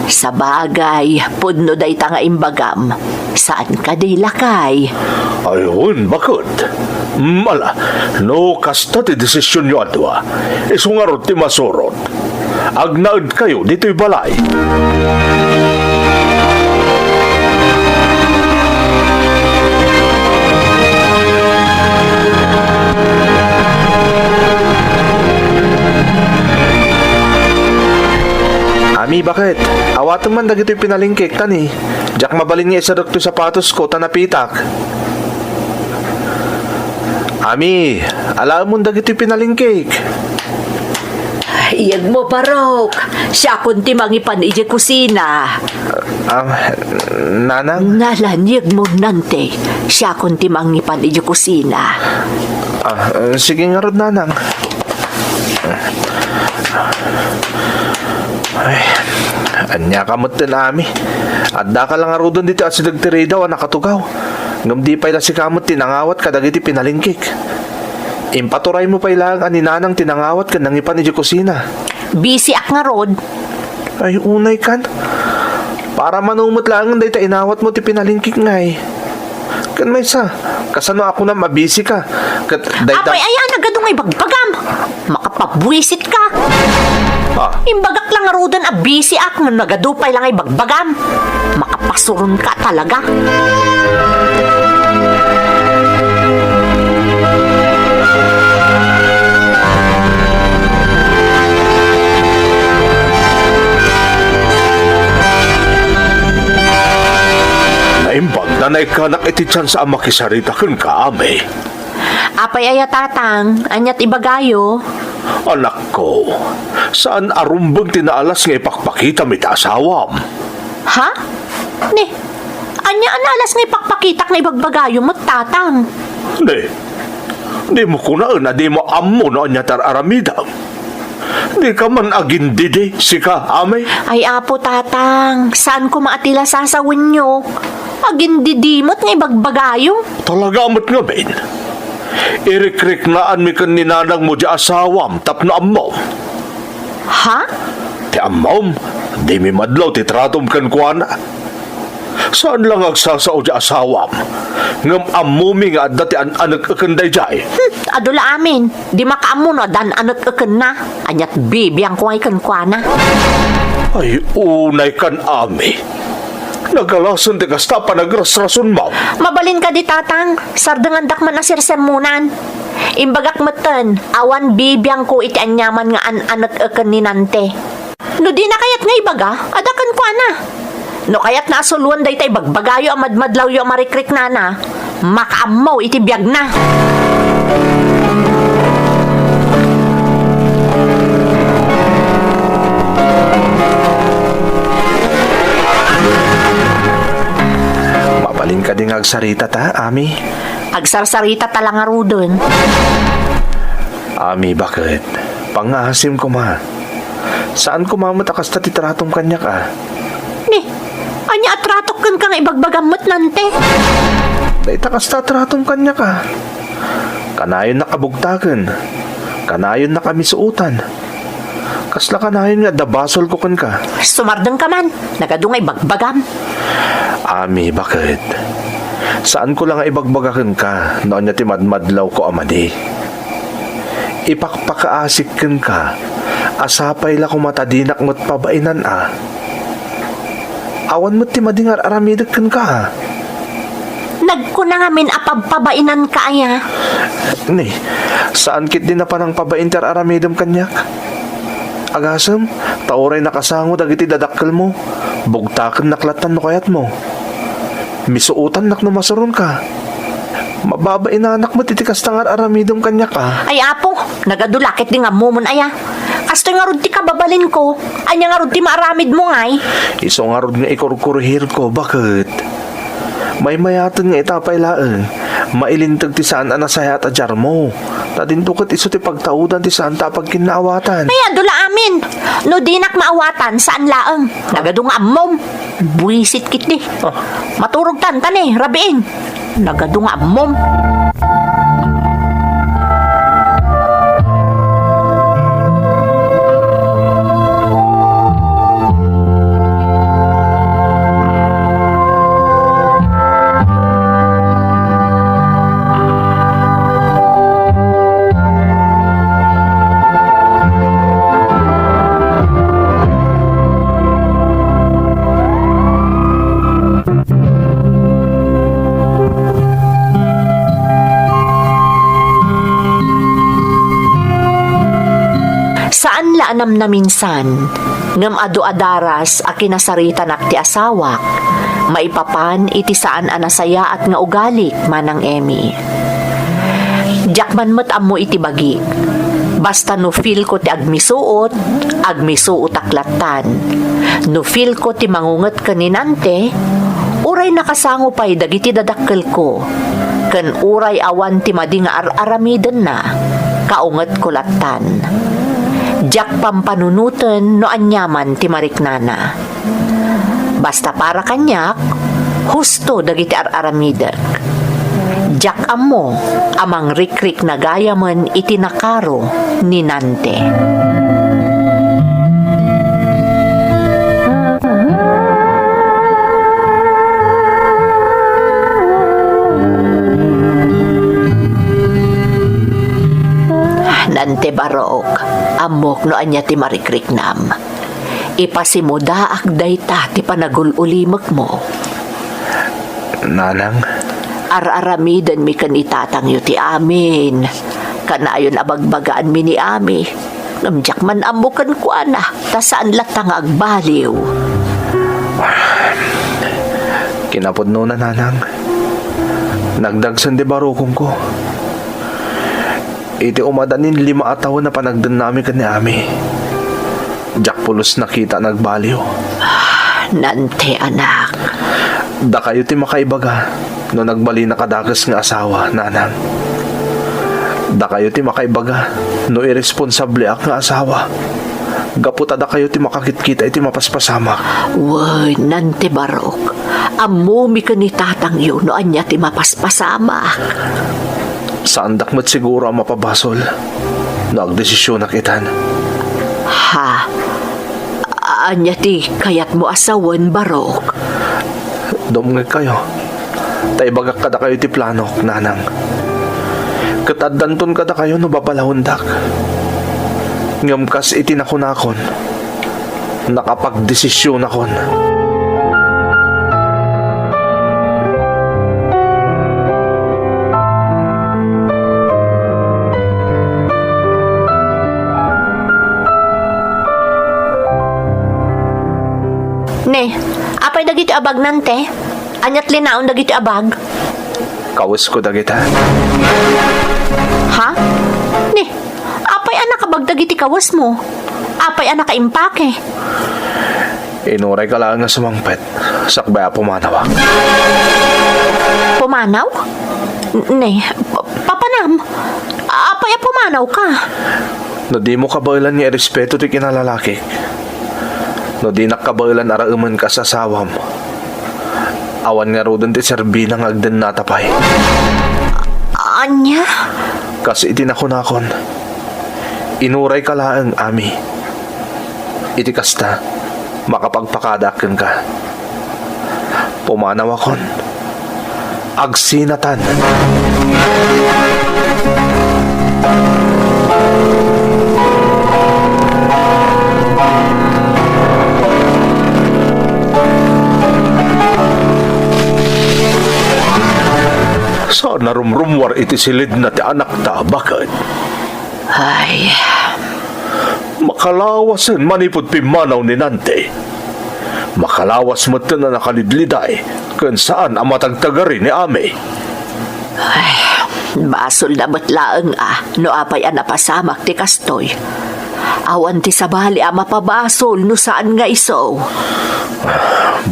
Sabagay, pudno dayta nga imbagam. Saan kadi, lakay? Ay, wen, baket. Mm, ala, no kasta ti desisionyo a dua, isu ngarud ti masurot. Agnaedkayo ditoy balay. Ami, baket? Awatem man dagitoy pinalingkek, ta ni, diak mabalin nga iserrek toy sapatosko ta napitak. Ami, alaemon dagitoy pinalingkek. Iyegmo, Barok. Siakon ti mangipan idiay kusina. Ah, Nanang? Nalan, iyegmo, Nante. Siakon ti mangipan idiay kusina. Ah, sige ngarud, Nanang. Ay, ania ka metten, Ami? Addaka la ngaruden ditoy asideg ti ridaw a nakatugaw. Ngem di pay la sika met ti nangawat kadagiti pinalingkek. Impaturaymo pay laeng a ni Nanang ti nangawat ken nangipan idiay kusina. Busy ak ngarud. Ay, unay kan. Para mano met laengen dayta inawatmo ti pinalingkek ngay. Ken maysa, kasano a kunam a busy ka? Ket dayta— Apay aya, nagadu nga ibagbagam? Makapabuisit ka. Ah. Imbagak la ngaruden a busy ak ngem nagadu pay la nga ibagbagam. Makapasuron ka talaga. Naimbag, nanaikkanak iti tsansa a makisarita kenka, Ami. Apay aya, Tatang? Ania ti ibagayo? Anakko, saan a rumbeng ti naalas nga ipakpakitam iti asawam. Ha? Ni, ania a naalas nga ipakpakitak nga ibagbagayo met, Tatang? Ni, dimo kunaen a dimo ammo no ania ti ar-aramidem. Dika man agindidi, sika, Ami? Ay, Apo Tatang, saan koma a ti la sasawenyo. Agindidi met nga ibagbagayo. Talaga met ngamin. Irikriknaanmi ken ni nanangmo diay asawam tapno ammom. Ha? Ti ammom, dimi madlaw ti tratom kenkuana. Saan la nga agsasao diay asawam, ngem ammomi nga adda ti an-anek-eken daydiay. Hmm, adu la amin. Di makaammo no adda an-anek-ekenna. Ania't bibiangko ngay kenkuana. Ay, unay kan, Ami. Nagalasen ti kasta a panagrasrasonmo. Mabalin kadi, Tatang, sardengandak man a sersermonan. Imbagak metten, awan bibiangko iti aniaman nga an-anek-eken ni Nante. No dina kayat nga ibaga, adda kenkuana. No kayatna a suloen dayta ibagbagayo a madmadlawyo a marikriknana, makaammo iti biagna. Mabalin kadi nga agsaritata, Ami? Agsarsarita ta la ngaruden. Ami, baket? Pangngaasim koma. Saan koma met a kasta ti tratom kaniak, a? Ni, ania a tratok kenka nga ibagbagam met, Nante? Dayta kasta a tratom kaniak, a. Kanayonnak a bugtaken. Kanayonnak a misuotan. Kasla kanayon nga adda basolko kenka. Sumardengka man. Nagadu nga ibagbagam. Ami, baket? Saanko la nga ibagbaga kenka no ania ti madmadlawko a madi. Ipakpakaasik kenka a sapay la koma ta dinak met pabainan, a. Awan met ti madi nga ar-aramidek kenka, a. Nagkuna ngamin a pabpabainanka aya? Ni, saan ketdi a panangpabain ti ar-aramidem kaniak? Agasem, ta uray nakasango dagiti dadakkelmo, bugtakennak lattan no kayatmo. Misuotannak no masuronka. Mababainanak met iti kasta nga ar-aramidem kaniak, a. Ay, Apo, nagadu la ketdi nga ammomon aya. Kastoy ngarud ti kababalinko. Ania ngarud ti maaramidmo ngay? Isu ngarud nga ikurkurihirko, baket. Maymayaten nga ita pay laeng, mailinteg ti saan a nasayaat a diarmo. Ta dinto ket isu ti pagtaudan ti saanta a pagkinnaawatan. Ay, adu la amin. No dinak maawatan, saan laeng. Nagadu nga ammom. Buisit ketdi. Ah. Maturogtan, ta ne, rabiin. Nagadu nga ammom. Saan la a namnaminsan, ngem adu a daras a kinasaritanak ti asawak, maipapan iti saan a nasayaat nga ugalik, Manang Emmy. Diak man met ammo iti bagik. Basta no feel ko ti agmisuot, agmisuotak lattan. No feel ko ti mangunget ken ni Nante, uray nakasango pay dagiti dadakkelko, ken uray awan ti madi nga ar-aramidenna, kaungetko lattan. Diak pampanunoten no aniaman ti mariknana. Basta para kaniak, husto dagiti ar-aramidek. Diak ammo a mangrikrikna gayamen iti nakaro ni Nante. Nante Barok, ammok no ania ti marikriknam. Ipasimudaak dayta ti panagul-ulimekmo. Nanang? Ar-aramidenmi ken itatangyo ti amin. Kanayon a bagbagaanmi ni Ami, ngem diak man ammo kenkuana, ta saan latta nga agbaliw. Kinapudnona, Nanang. Nagdagsen ti barukongko. Iti umadanin lima a tawen a panagdennami ken ni Ami, diak pulos nakita a nagbaliw. Nante, anak. Dakayo ti makaibaga no nagbalina kadakes nga asawa, Nanang. Dakayo ti makaibaga no iresponsableak nga asawa. Gapu ta dakayo ti makakitkita iti mapaspasamak. Wen, Nante Barok, ammomi ken ni tatangyo no ania ti mapaspasamak. Saandak met siguro a mapabasol no agdesisionak itan. Ha? Ania ti kayatmo a sawen, Barok? Dumngegkayo. Ta ibagak kadakayo ti planok, Nanang. Ket addanton kadakayo no babalawendak. Ngem kas iti nakunakon, nakapagdesisionakon. Ne, apay dagiti abag, Nante? Aniat linaon dagiti abag? Kawesko dagita. Ha? Ni, apay a nakabag dagiti kawesmo? Apay a nakaimpake? Inurayka laeng nga sumangpet, sakbay a pumanawak. Pumanaw? N-, ne, pa-, papanam? Apay a pumanawka? No dimo kabaelan nga irespeto ti kinalalakik, no dinak kabaelan a raemen kas asawam, awan ngaruden ti serbina nga agdennata pay. Ania? Kas iti nakunakon, inurayka laeng, Ami. Iti kasta, makapagpakadaak kenka. Pumanawakon. Agsinatan. Saan a rumrummuar iti silidna ti anakta, baket? Ay. Makalawasen manipud pimmanaw ni Nante. Makalawas metten a nakalidliday ken saan a matagtagari ni Ami. Ay, basolda met laeng a no apay a napasamak ti kastoy. Awan ti sabali a mapabasol no saan nga isu.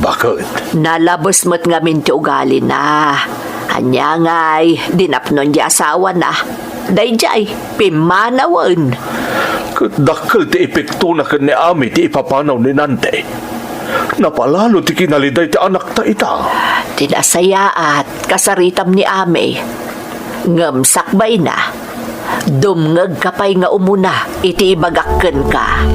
Baket? Nalabes met ngamin ti ugalina. Ania ngay, dinapnon ti asawana. Daydiay, pimmanawen. Ket dakkel ti epektona ken ni Ami ti ipapanaw ni Nante. Napalalo ti kinaliday ti anakta ita. Ti nasayaat, kasaritam ni Ami. Ngem sakbayna, dumngegka pay nga umuna iti ibagak kenka.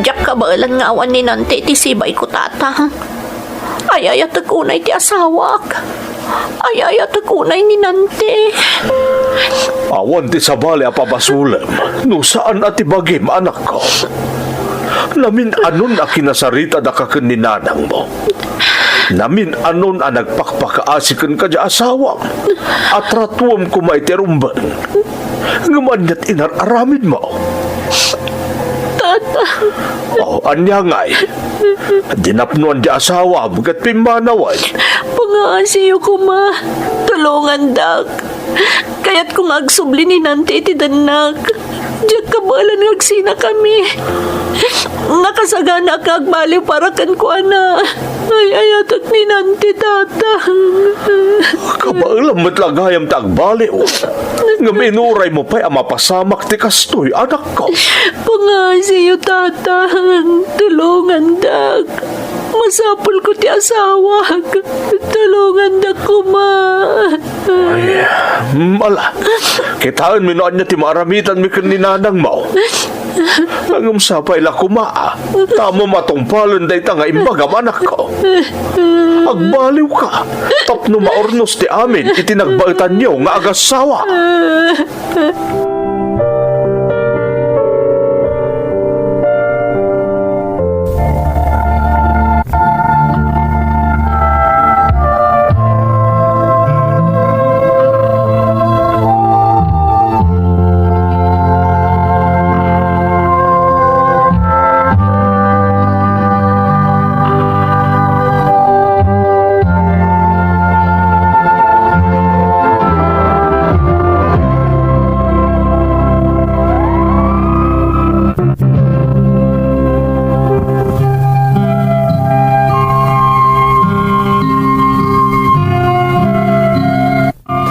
Diak kabaelan nga awan ni Nante iti sibayko, Tatang. Ay-ayatek unay ti asawak. Ay-ayatek unay ni Nante. Awan ti sabali a pabasolem no saan a ti bagim, anakko. Namin-anon a kinasaritada ka ken ni nanangmo. Namin-anon a nagpakpakaasi kenka ti asawam. Atratuem koma iti rumbeng. Ngem ania ti inar-aramidmo? Tata. Oh, ania ngay? Dinapnoan ti asawam ket pimmanawen. Pangaasiyo koma. Tulongandak. Kayatko nga agsubli ni Nante iti dennak. Diak kabaelan nga agsinakami. Nakasaganaak nga agbaliw para kenkuana. Ay-ayatek ni Nante, Tatang. Kabaelam met la gayam ti agbaliw. Ngem inuraymo pay a mapasamak ti kastoy, anakko. Pangaasiyo, Tatang. Tulongandak. Masapulko ti asawak. Tulongandak koma. Ay, mm, ala. Kitaenmi no ania ti maaramidanmi ken ni nanangmo. Ngem sapay la koma, a, ta ammom a tungpalen dayta nga imbagam, anakko. Agbaliwka tapno maurnos ti amin iti nagbaetanyo nga agassawa.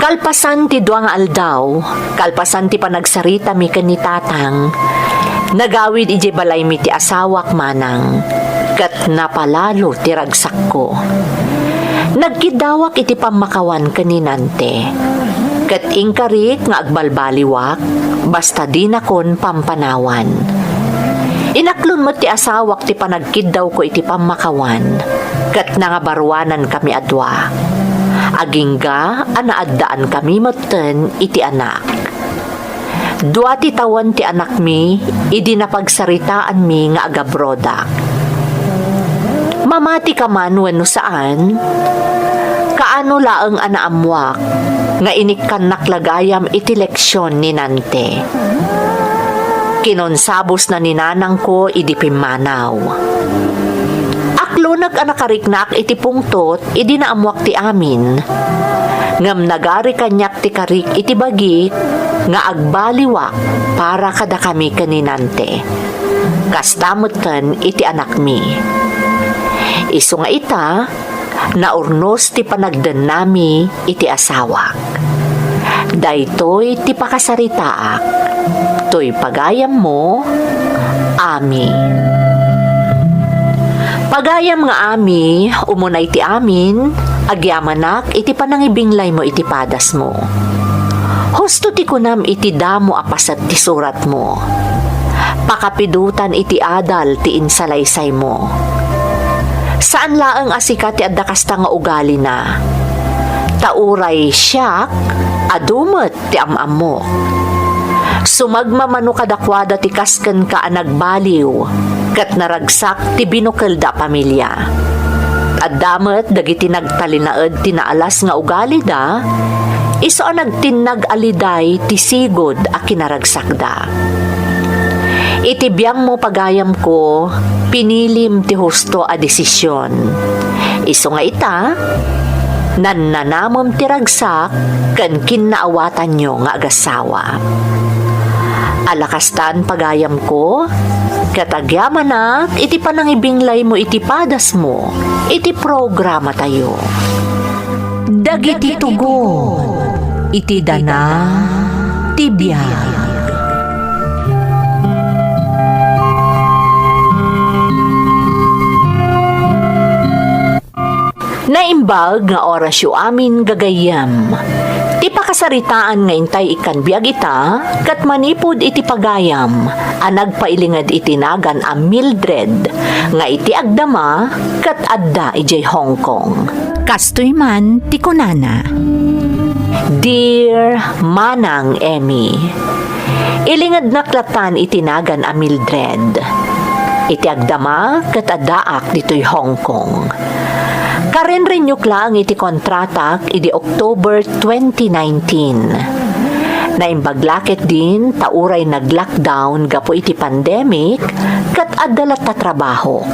Kalpasan ti dua nga aldaw, kalpasan ti panagsaritami ken ni Tatang, nagawid idiay balaymi ti asawak manang, ket napalalo ti ragsakko. Nagkiddawak iti pammakawan ken ni Nante, ket inkarik nga agbalbaliwak, basta dinakon pampanawan. Inaklon met ti asawak ti panagkiddawko iti pammakawan, ket nangabaruanankami a dua. Agingga a naaddaankami metten iti anak. Dua ti tawen ti anakmi idi napagsaritaanmi nga agabrodak. Mamatika man wenno saan, kaano laeng a naammoak nga inikkannak la gayam iti leksion ni Nante. Kinonsabosna ni nanangko idi pimmanaw. Aklonek a nakariknaak iti pungtot idi naammoak ti amin. Ngem nagari kaniak ti karik iti bagik nga agbaliwak para kadakami ken ni Nante. Kasta metten iti anakmi. Isu nga ita, naurnos ti panagdennami iti asawak. Daytoy ti pakasaritaak. Toy pagayammo, Ami. Pagayam nga Ami, umunay ti amin, agyamanak iti panangibinglaymo iti padasmo. Husto ti kunam iti damo a paset ti suratmo. Pakapidotan iti adal ti insalaysaymo. Saan laeng a sika ti adda kasta nga ugalina. Ta uray siak, adu met ti am-ammok. Sumagmamano kadakuada ti kaskenka a nagbaliw, ket naragsak ti binukelda a pamilia. Adda met dagiti nagtalinaed ti naalas nga ugalida, isu a nagtinnag a liday ti sigud a kinaragsakda. Iti biangmo, pagayamko, pinilim ti husto a desisyon. Isu nga ita, nannanamem ti ragsak ken kinnaawatanyo nga agasawa. Ala kastan, pagayamko, ket agyamanak iti panangibinglaymo iti padasmo iti programatayo. Dagiti tugon iti dana ti biag. Naimbag nga orasyo amin, gagayyem. Ti pakasaritaan nga intay ikkan biag ita, ket manipud iti pagayam a nagpailinged iti nagan a Mildred, nga iti agdama ket adda idiay Hong Kong. Kastoy man ti kunana, "Dear Manang Emmy, ilingednak latan iti nagan a Mildred. Iti agdama ket addaak ditoy Hong Kong. Karenrenyok laeng iti kontratak idi October twenty nineteen. Naimbag la ketdin ta uray nag-lockdown gapu iti pandemic, ket adda latta trabahok.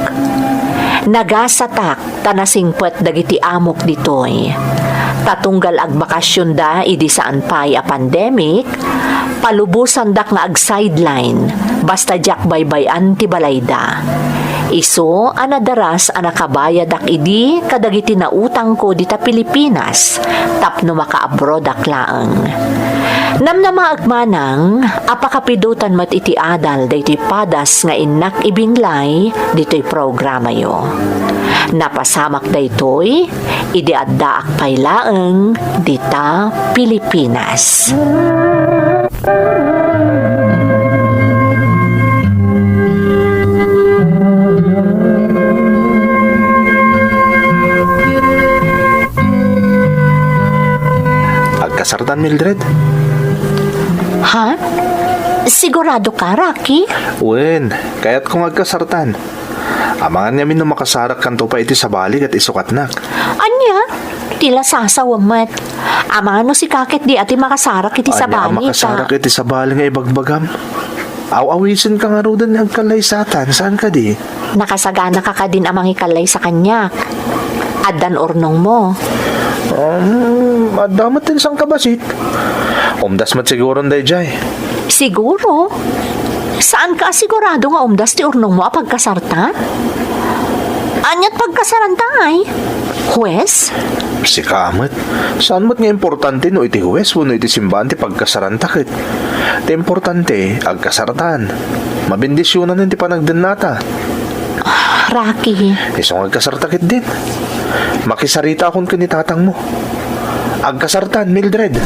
Nagasatak ta nasingpet dagiti amok ditoy. Ta tunggal agbakasionda idi saan pay a pandemic, palubosandak nga ag-sideline, basta diak baybay-an ti balayda. Isu a nadaras a nakabayadak idi kadagiti nautangko dita Pilipinas tapno makaabroadak laeng. Namnamaek manang a pakapidotan met iti adal daytoy padas nga innak ibinglay ditoy programayo. Napasamak daytoy idi addaak pay laeng dita Pilipinas." Agkasartan, Mildred? Ha? Sigurado ka, Rocky? Wen, kayatko nga agkasartan. Amangan ngamin no makasarakkanto pay iti sabali ket isukatnak. Ania? Ti lasasawem met. Amangan no sika ketdi a ti makasarak iti sabali, makasarak iti sabali nga ibagbagam? Aw-awisenka ngaruden nga agkallaysatan, saan kadi? Nakasaganaka kadin a mangikallaysa kaniak. Addan urnongmo? Um, adda met ti sangkabassit. Umdas met siguron daydiay. Siguro? Saanka a sigurado nga umdas ti urnongmo a pagkasarta? Aniat pagkasaranta ay? Huwes? Sika met. Saan met nga importante no iti huwes wenno iti simbaan ti pagkasaranta ket. Ti importante, agkasartan. Mabendisionan ti panagdennata. Rocky. Isu nga agkasarta ketdin. Makisaritakon ken ni tatangmo. Agkasartan, Mildred.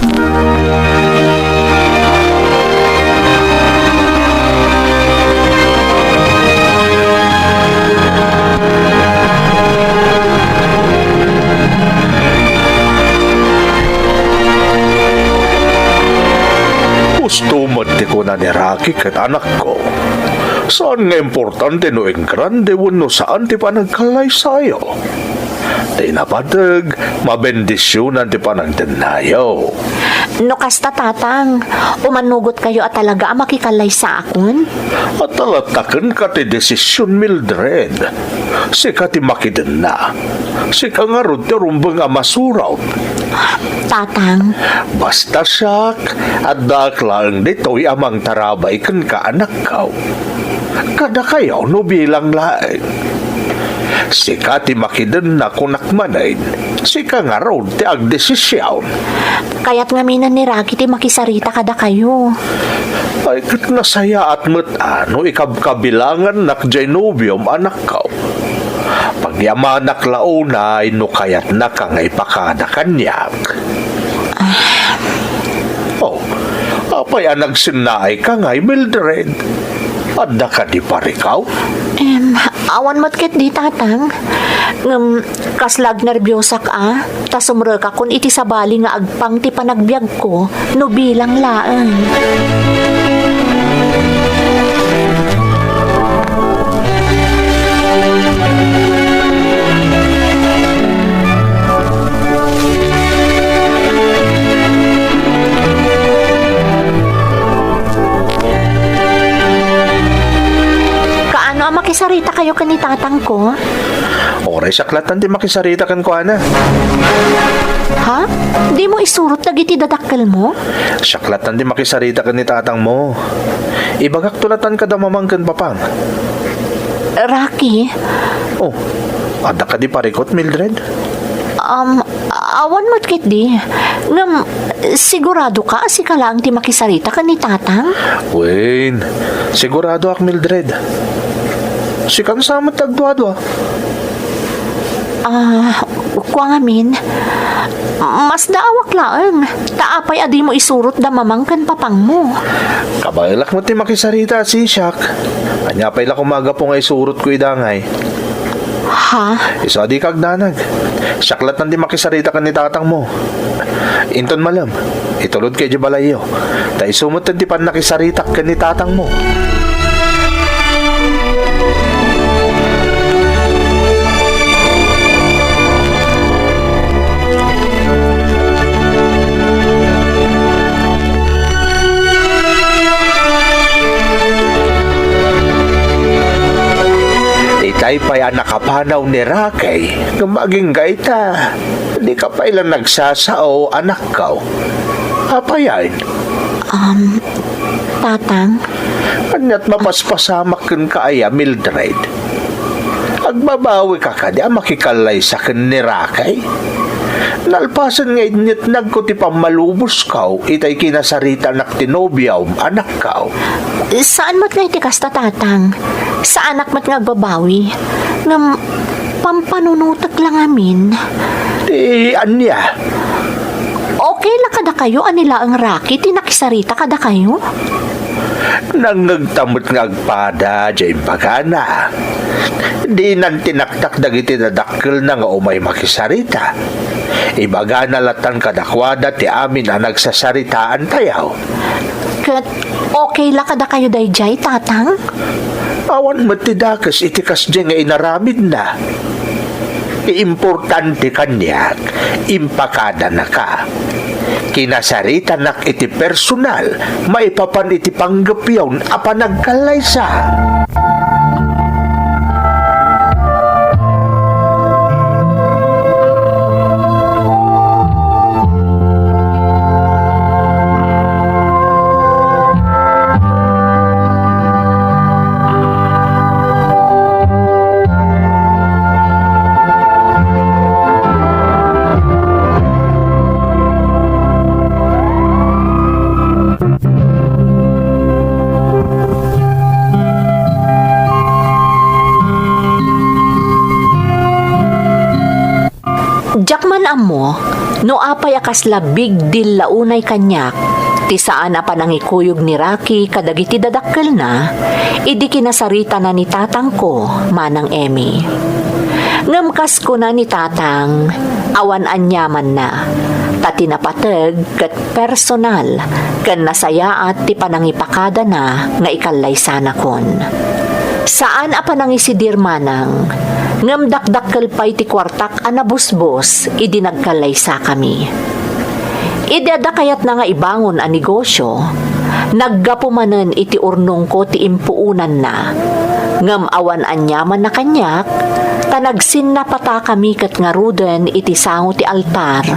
Husto met ti kuna ni Rocky ket anakko. Saan nga importante no ingrande wenno saan ti panagkallaysayo. Ti napateg, mabendisionan ti panagdennayo. No kasta, Tatang, umanugotkayo a talaga a makikallaysaakon? Adda latta kenka ti desision, Mildred. Sika ti makidenna. Sika ngarud ti rumbeng a masurot. Tatang. Basta siak, addaak laeng ditoy a mangtarabay kenka, anakko. Kadakayo no bilang laeng. Sika ti makidenna, kunak manen. Sika ngarud ti agdesision. Kayat ngamin ni Rocky ti makisarita kadakayo. Ay, ket nasayaat met a no ikabkabilangannak diay nobiom, anakko. Pagyamanak la unay no kayatnaka nga ipakada kaniak. Ah. Oh, apay a nagsennaayka ngay, Mildred? Adda kadi parikaw? Em, awan met ketdi, Tatang. Ngem, kasla agnerbiosak a, ta sumrekakon iti sabali nga agpang ti panagbiagko no bilang laeng. Sarita kayo ken ni tatangko? Uray siak lattan ti makisarita kenkuana. Ha? Dimo isurot dagiti dadakkelmo? Siak lattan ti makisarita ken ni tatangmo. Ibagakto lattan kada mamang ken papang. Rocky? Oh, adda kadi parikut, Mildred? Um, awan met ketdi. Ngem, siguradoka a sika laeng ti makisarita ken ni tatang? Wen, siguradoak, Mildred. Sikan sa met ti agduadua. Ah, kua ngamin, masdaawak laeng. Ta apay a dimo isurot da mamang ken papangmo? Kabaelak met ti makisarita a sisiak. Ania pay la koma a gapu nga isurotko ida ngay? Ha? Isu a dika agdanag. Siak lattan ti makisarita ken ni tatangmo. Inton malem, itulodka idiay balayyo. Ta isu met ti pannakisaritak ken ni tatangmo. Itay pay a nakapanaw ni Rocky, ngem agingga ita, dika pay la nagsasao, anakko. Apayen? Um, Tatang? Ania't mapaspasamak kenka aya, Mildred? Agbabawika kadi a makikallaysa ken ni Rocky? Nalpasen nga inyetnagko ti pammalubosko itay kinasaritanak ti nobiom, anakko. Saan met nga iti kasta, Tatang. Saanak met nga agbabawi. Ngem, pampanunotek la ngamin. Ti ania? Okay la kadakayo a ni laeng Rocky ti nakisarita kadakayo? Nangngegta met nga agpada diay imbagana. Dinan tinaktak dagiti dadakkelna nga umay makisarita. Ibagana lattan kadakuada ti amin a nagsasaritaantayo. Ket okay la kadakayo daydiay, Tatang? Awan met ti dakes iti kasdiay nga inaramidna. Ti importante kaniak, impakadanaka. Kinasaritanak iti personal maipapan iti panggepyon a panagkallaysa. Diak man ammo no apay a kasla big deal la unay kaniak ti saan a panangikuyog ni Rocky kadagiti dadakkelna idi kinasaritana ni tatangko, Manang Emmy. Ngem kas kuna ni tatang, awan aniamanna, ta ti napateg ket personal ken nasayaat ti panangipakadana nga ikallaysanakon. Saan a panangisidir manang, ngem dakdakkel pay ti kuartak a nabusbos idi nagkallaysakami. Idi adda kayatna nga ibangon a negosio, naggapu manen iti urnongko ti impuonanna. Ngem awan aniamanna kaniak, ta nagsinnapatakami ket ngaruden iti sango ti altar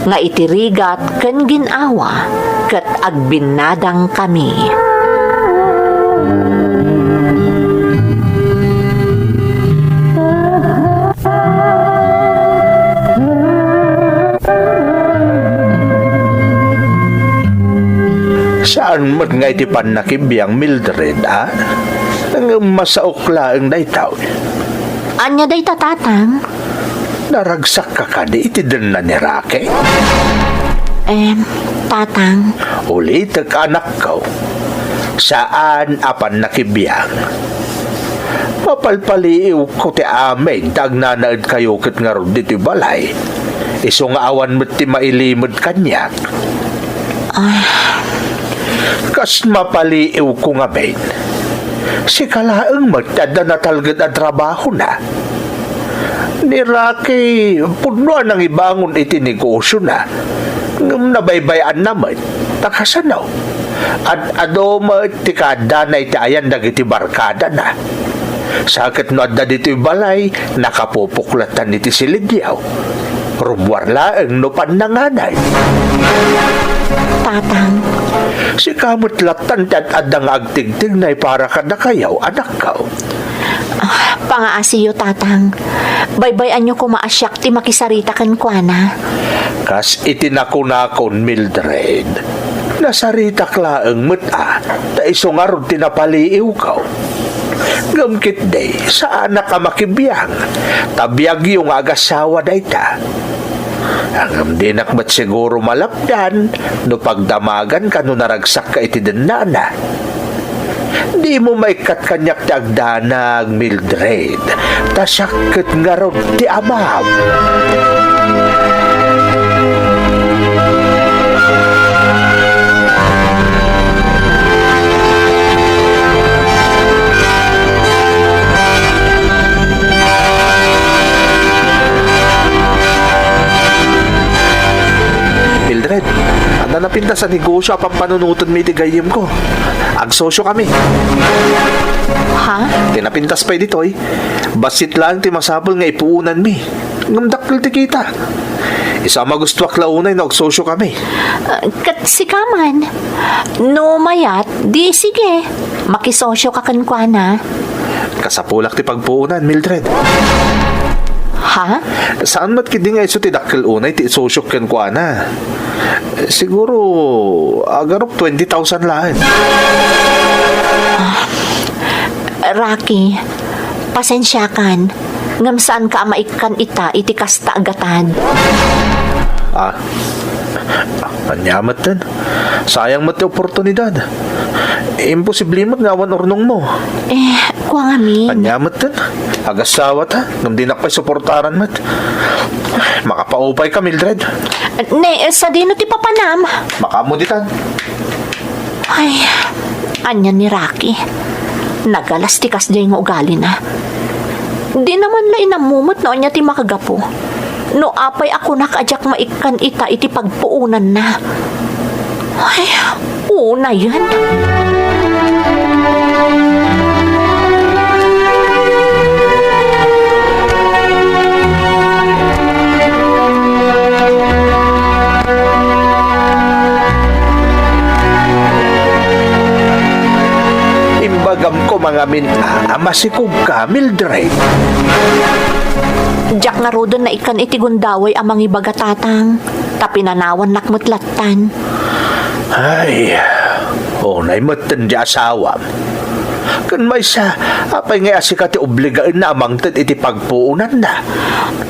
nga iti rigat ken gin-awa ket agbinnadangkami. Saan met nga iti pannakibiang, Mildred, a? Ngem masaok laeng daytoy. Ania dayta, Tatang? Naragsakka kadi iti denna ni Rocky? Em, Tatang. Ulitek, anakko. Saan a pannakibiang. Mapalpaliiwko ti amin ta agnanaedkayo ket ngarud ditoy balay. Isu nga awan met ti mailimed kaniak. Ah. Kas mapaliiwko ngamin, sika laeng met ti adda natalged a trabahona. Ni Rocky, pudno a nangibangon iti negosiona, ngem nabaybay-anna met. Ta kasano? Ad-adu met ti kaaddana iti ayan dagiti barkadana. Sa ket no adda ditoy balay, nakapupok lattan iti silidyo. Rummuar laeng no pannanganay. Tatang. Sika met lattan ti ad-adda nga agtigtignay para kadakayo, anakko. Ah, pangaasiyo, Tatang. Baybay-anyo koma a siak ti makisarita kenkuana. Kas iti nakunakon, Mildred, nasaritak laeng met a, ta isu ngarud ti napaliiwko. Ngem ketdi, saanak a makibiang, ta biagyo nga agasawa dayta. Ngem dinak met siguro malapdan no pagdamaganka no naragsakka iti dennana. Dimo maikkat kaniak ti agdanag, Mildred, ta siak ket ngarud ti amam. Mildred, adda napintas a negosyo a pampanunotenmi iti gayyemko. Agsosyokami. Ha? Ti napintas pay ditoy, bassit laeng ti masapul nga ipuonanmi. Ngem dakkel ti kita. Isu a magustuak la unay no agsosyokami. Ah, ket sika man, no mayat, di sige, makisosyoka kenkuana. Kasapulak ti pagpuonan, Mildred. Ha? Saan met ketdi nga isu ti dakkel unay ti isosyok kenkuana? Siguro, agarup twenty thousand laeng. Rocky, pasensiakan, ngem saanka a maikkan ita iti kasta a gatad. Ah, ania metten? Sayang met ti oportunidad. Imposible met nga awan urnongmo. Eh, kua ngamin. Ania metten? Agasawata, ngem dinak pay suportaran met. Makapaupayka, Mildred. Ne, eh, sadino ti papanam? Makaammo ditan. Ay, ania ni Rocky? Nagalas ti kasdiay nga ugalina. Di naman la inammo met no ania ti makagapu. No apay a kunak a diak maikkan ita iti pagpuonanna. Ay, unayen. Imbagam koma ngamin a, a masikogka, Mildred. Diak ngaruden naikkan iti gundaway a mangibaga, Tatang, ta pinanawannak met lattan. Ay, unay metten ti asawam. Ken maysa, apay ngay a sika ti obligaenna a mangted iti pagpuonanna?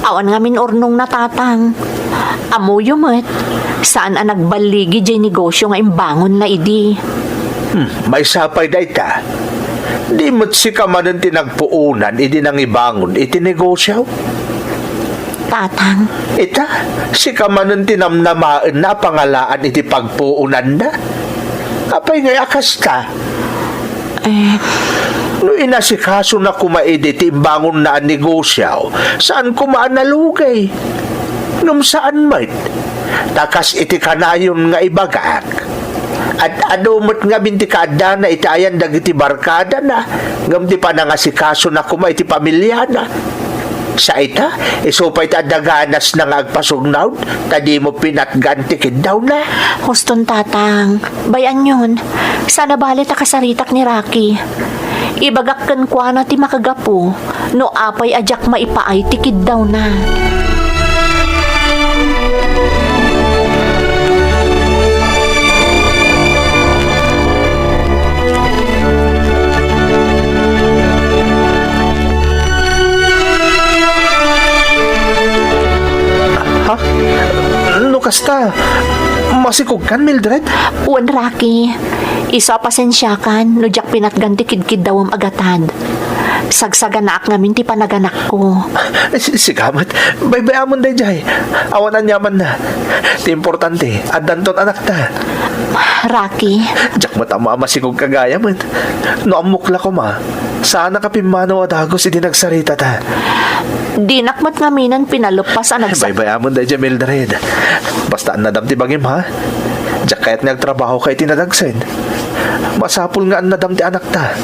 Awan ngamin urnongna, Tatang. Ammoyo met, saan a nagballigi diay negosyo nga imbangonna idi. Hmm, maysa pay dayta. Di met sika manen ti nagpuonan idi nangibangon iti negosyo? Tatang. Ita, sika manen ti namnamaenna a pangalaan iti pagpuonanna? Apay ngay a kasta? Eh. No inasikasona koma idi ti imbangonna a negosyo, saan koma a nalugay. Ngem saan met. Ta kas iti kanayon nga ibagak, ad-adu met ngamin ti kaaddana iti ayan dagiti barkadana, ngem ti panangasikasona koma iti pamiliana. Sa ita, isu pay ti adda ganasna nga agpasugnaw, ta dimo pinatgan ti kiddawna. Huston, Tatang. Bay-anyon, saan a bale ta kasaritak ni Rocky. Ibagak kenkuana ti makagapu no apay a diak maipaay ti kiddawna. Ha? No kasta, masikogkan, Mildred? Wen, Rocky. Isu a pasensiakan no diak pinatgan ti kidkiddawem a gatad. Sagsaganaak ngamin ti panaganakko. Si-, sika met, baybay-amon daydiay. Awan aniamanna. Ti importante, addanton anakta. Rocky. Diak met ammo a masikogka gayam met. No ammok la koma, saannak a pimmanaw a dagus idi nagsaritata. Dinak met ngaminen pinaleppas a nagsa- Baybay-amon daydiay, Mildred. Basta annadam ti bagim, ha? Diak kayat nga agtrabahoka iti nadagsen. Masapul nga annadam ti anakta.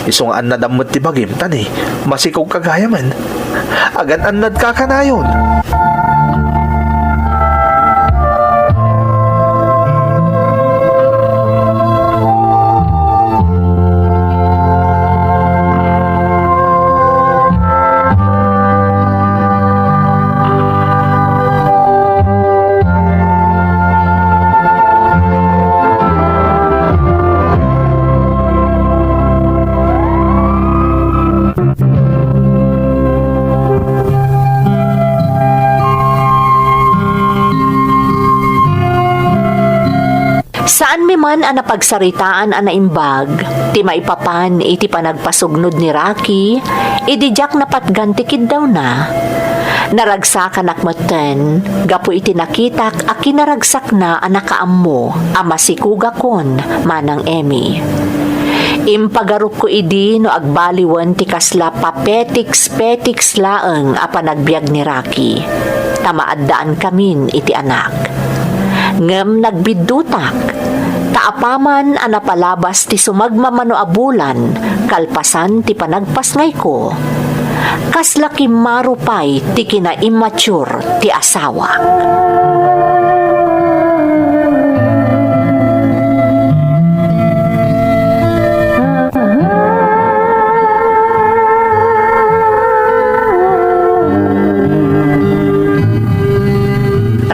Isu nga annadam met ti bagim, ta ni, masikogka gayamen. Agan-annadka kanayon. Saanmi man a napagsaritaan a naimbag ti maipapan iti panagpasugnod ni Rocky idi diak napatgan ti kiddawna. Naragsakanak metten gapu iti nakitak a kinaragsakna a nakaammo a masikogakon, Manang Emmy. Impagarupko idi no agbaliwen ti kasla papetiks-petiks laeng a panagbiag ni Rocky, ta maaddaan kamin iti anak. Ngem nagbiddutak, ta apaman a napalabas ti sumagmamano a bulan kalpasan ti panagpasngayko, kasla kimmaro pay ti kina-immature ti asawak.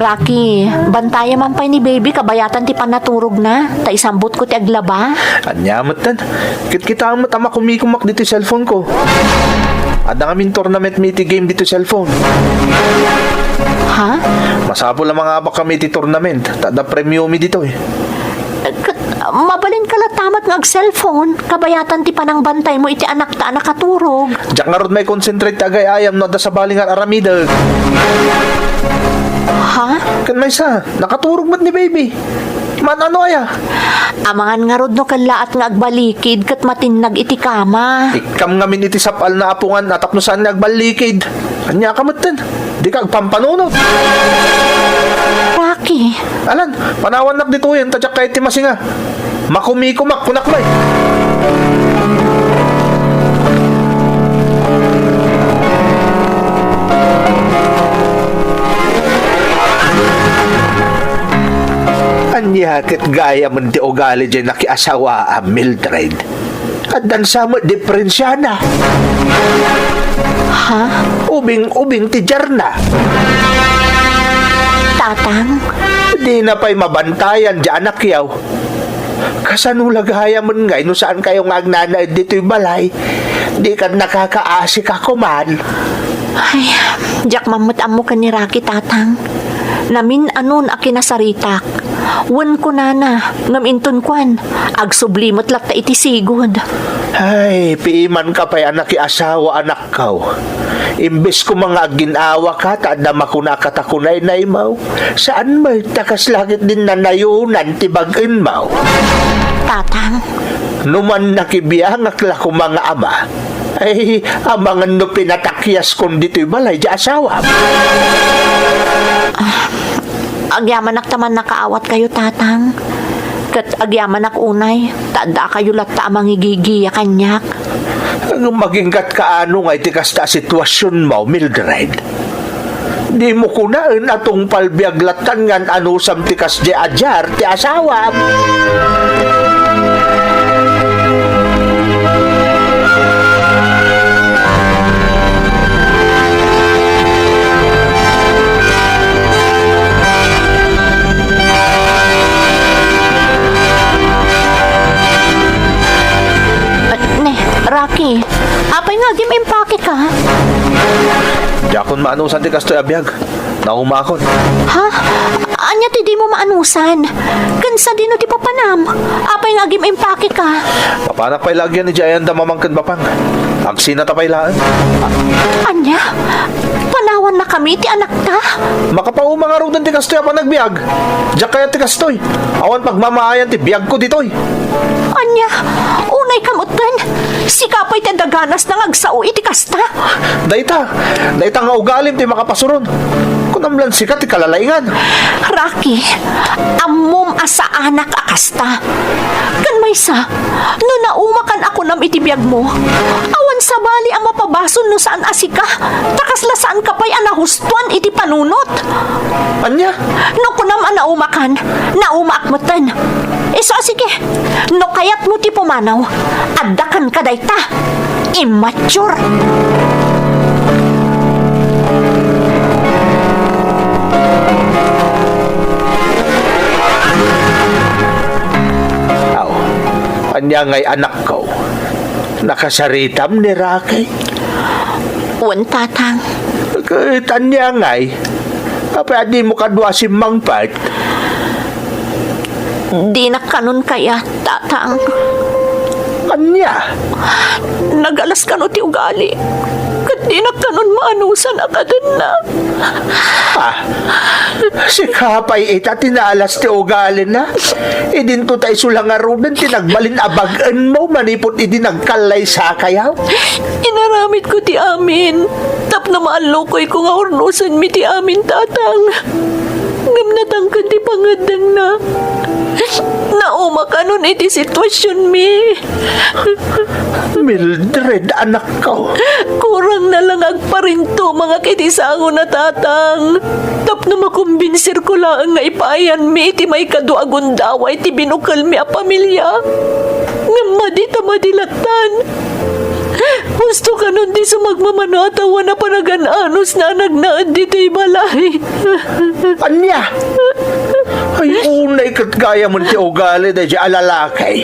Rocky, bantayam man pay ni baby kabayatan ti pannaturogna, ta isambutko ti aglaba. Ania metten? Kitkitaem met a makumikumak ditoy cellphone ko. Adda ngamin tournament mi iti game ditoy cellphone. Ha? Masapul a mangabak kami iti tournament, ta adda premio mi ditoy. Ket, mabalinka latta met nga ag-cellphone, kabayatan ti panangbantaymo iti anakta a nakaturog. Diak ngarud mai-concentrate ti agay-ayam no adda sabali nga ar-aramidek. Ha? Ket maysa, nakaturog met ni baby. Man-ano aya? Amangan ngarud no kellaat nga agbalikid ket matinnag iti kama. Ikkam ngamin iti sap-alna a pungan a tapno saan nga agbalikid. Aniaka metten? Dika agpampanunot. Rocky. Alan, panawannak ditoyen ta diak kayat ti masinga. Makumikumak, kunak pay. Ania ket gayamen ti ugali diay nakiasawaam, Mildred? Addan sa met diperensiana. Ha? Ubing-ubing ti diarna. Tatang? Dina pay mabantayan diay anakyo. Kasano la gayamen ngay no saankayo nga agnanaed ditoy balay? Dikan nakakaasika koman. Ay, diak man met ammo ken ni Rocky, Tatang. Namin-anon a kinasaritak. Wen kunana, ngem inton kuan, agsubli met latta iti sigud. Ay, piimanka pay a nakiasawa, anakko. Imbes koma nga agin-awaka ta adda makuna a katakunaynaymo, saan met ta kasla ket dinan nayonan ti bag-enmo. Tatang. No man nakibiangak la koma nga ama, ay, amangan no pinatakyas kon ditoy balay diay asawam. Ah, agyamanak ta mannakaawatkayo, Tatang. Ket agyamanak unay, ta addakayo latta a mangigigiya kaniak. Ngem agingga't kaano nga iti kasta a situasionmo, Mildred? Dimo kunaen a tungpal biag lattan nga an-anusam ti kasdiay a diar ti asawam. Ne, Rocky, apay nga agim-impakeka? Diakon maanusan ti kastoy a biag. Naumakon. Ha? Ania ti dimo maanusan? Ken sadino ti papanam? Apay nga agim-impakeka? Papanak pay la agyan idiay ayanda mamang ken bapang. Agsinata pay laeng. Ania? Panawannakami ti anakta? Makapauma ngaruden ti kastoy a panagbiag. Diak kayat ti kastoy. Awan pagmamaayan ti biagko ditoy. Ania? Unayka metten? Sika pay ti adda ganasna nga agsao iti kasta. Dayta, dayta nga ugalim ti makapasuron. Kunam lan sika ti kalalaingan. Rocky, ammom a saanak a kasta. Ken maysa, no naumakan a kunam iti biagmo, awan sabali a mapabasol no saan a sika, ta kasla saanka pay a nahustoan iti panunot. Ania? No kunam a naumakan, naumaak metten. Isu a sige, no kayatmo ti pumanaw, adda kenka dayta. Immature! Aw, ania ngay, anakko? Nakasaritam ni Rocky? Wen, Tatang. Ket ania ngay? Apay a dimo kano simmangpet? Dinak kanon kayat, Tatang. Ania? Nagalas kano ti ugali, ket dinak kanon maanusan a kadenna. Ah, sika pay ita ti naalas ti ugalina? Idinto ta isu la ngaruden ti nagbalin a bag-enmo manipud idi nagkallaysakayo? Inaramidko ti amin tapno maallukoyko nga urnosenmi ti amin, Tatang. Ngem natangken ti pangeddengna. Naumakan iti situasionmi. Mildred, anakko. Kurangna la nga agparintumangak iti sangona, Tatang. Tapno makumbinsirko laeng nga ipaayanmi iti maikadu a gundaway ti binukelmi a pamilia. Ngem madi ta madi lattan. Husto kanon ti sumagmamano a tawen a panagan-anosna a nagnaed ditoy balay. Ania? Ay, unay ket gayamen ti ugali daydiay a lalaki.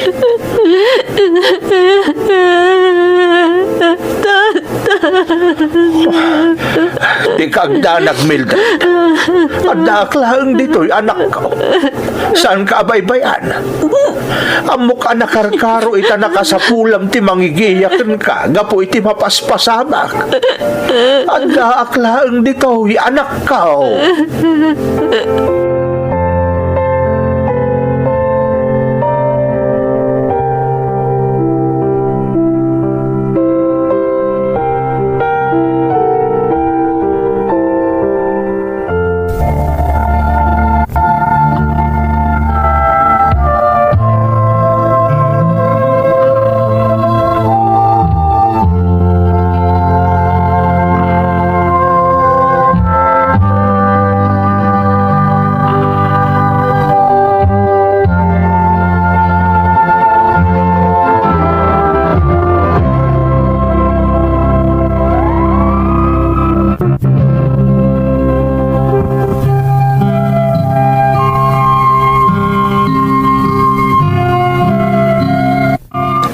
Di ka agdanag, Mildred. Addaak laeng ditoy, anakko. Saanka a baybay-an? Ammok a nakarkaro ita nakasapulam ti mangigiya kenka gapu iti mapaspasamak. Addaak laeng ditoy, anakko.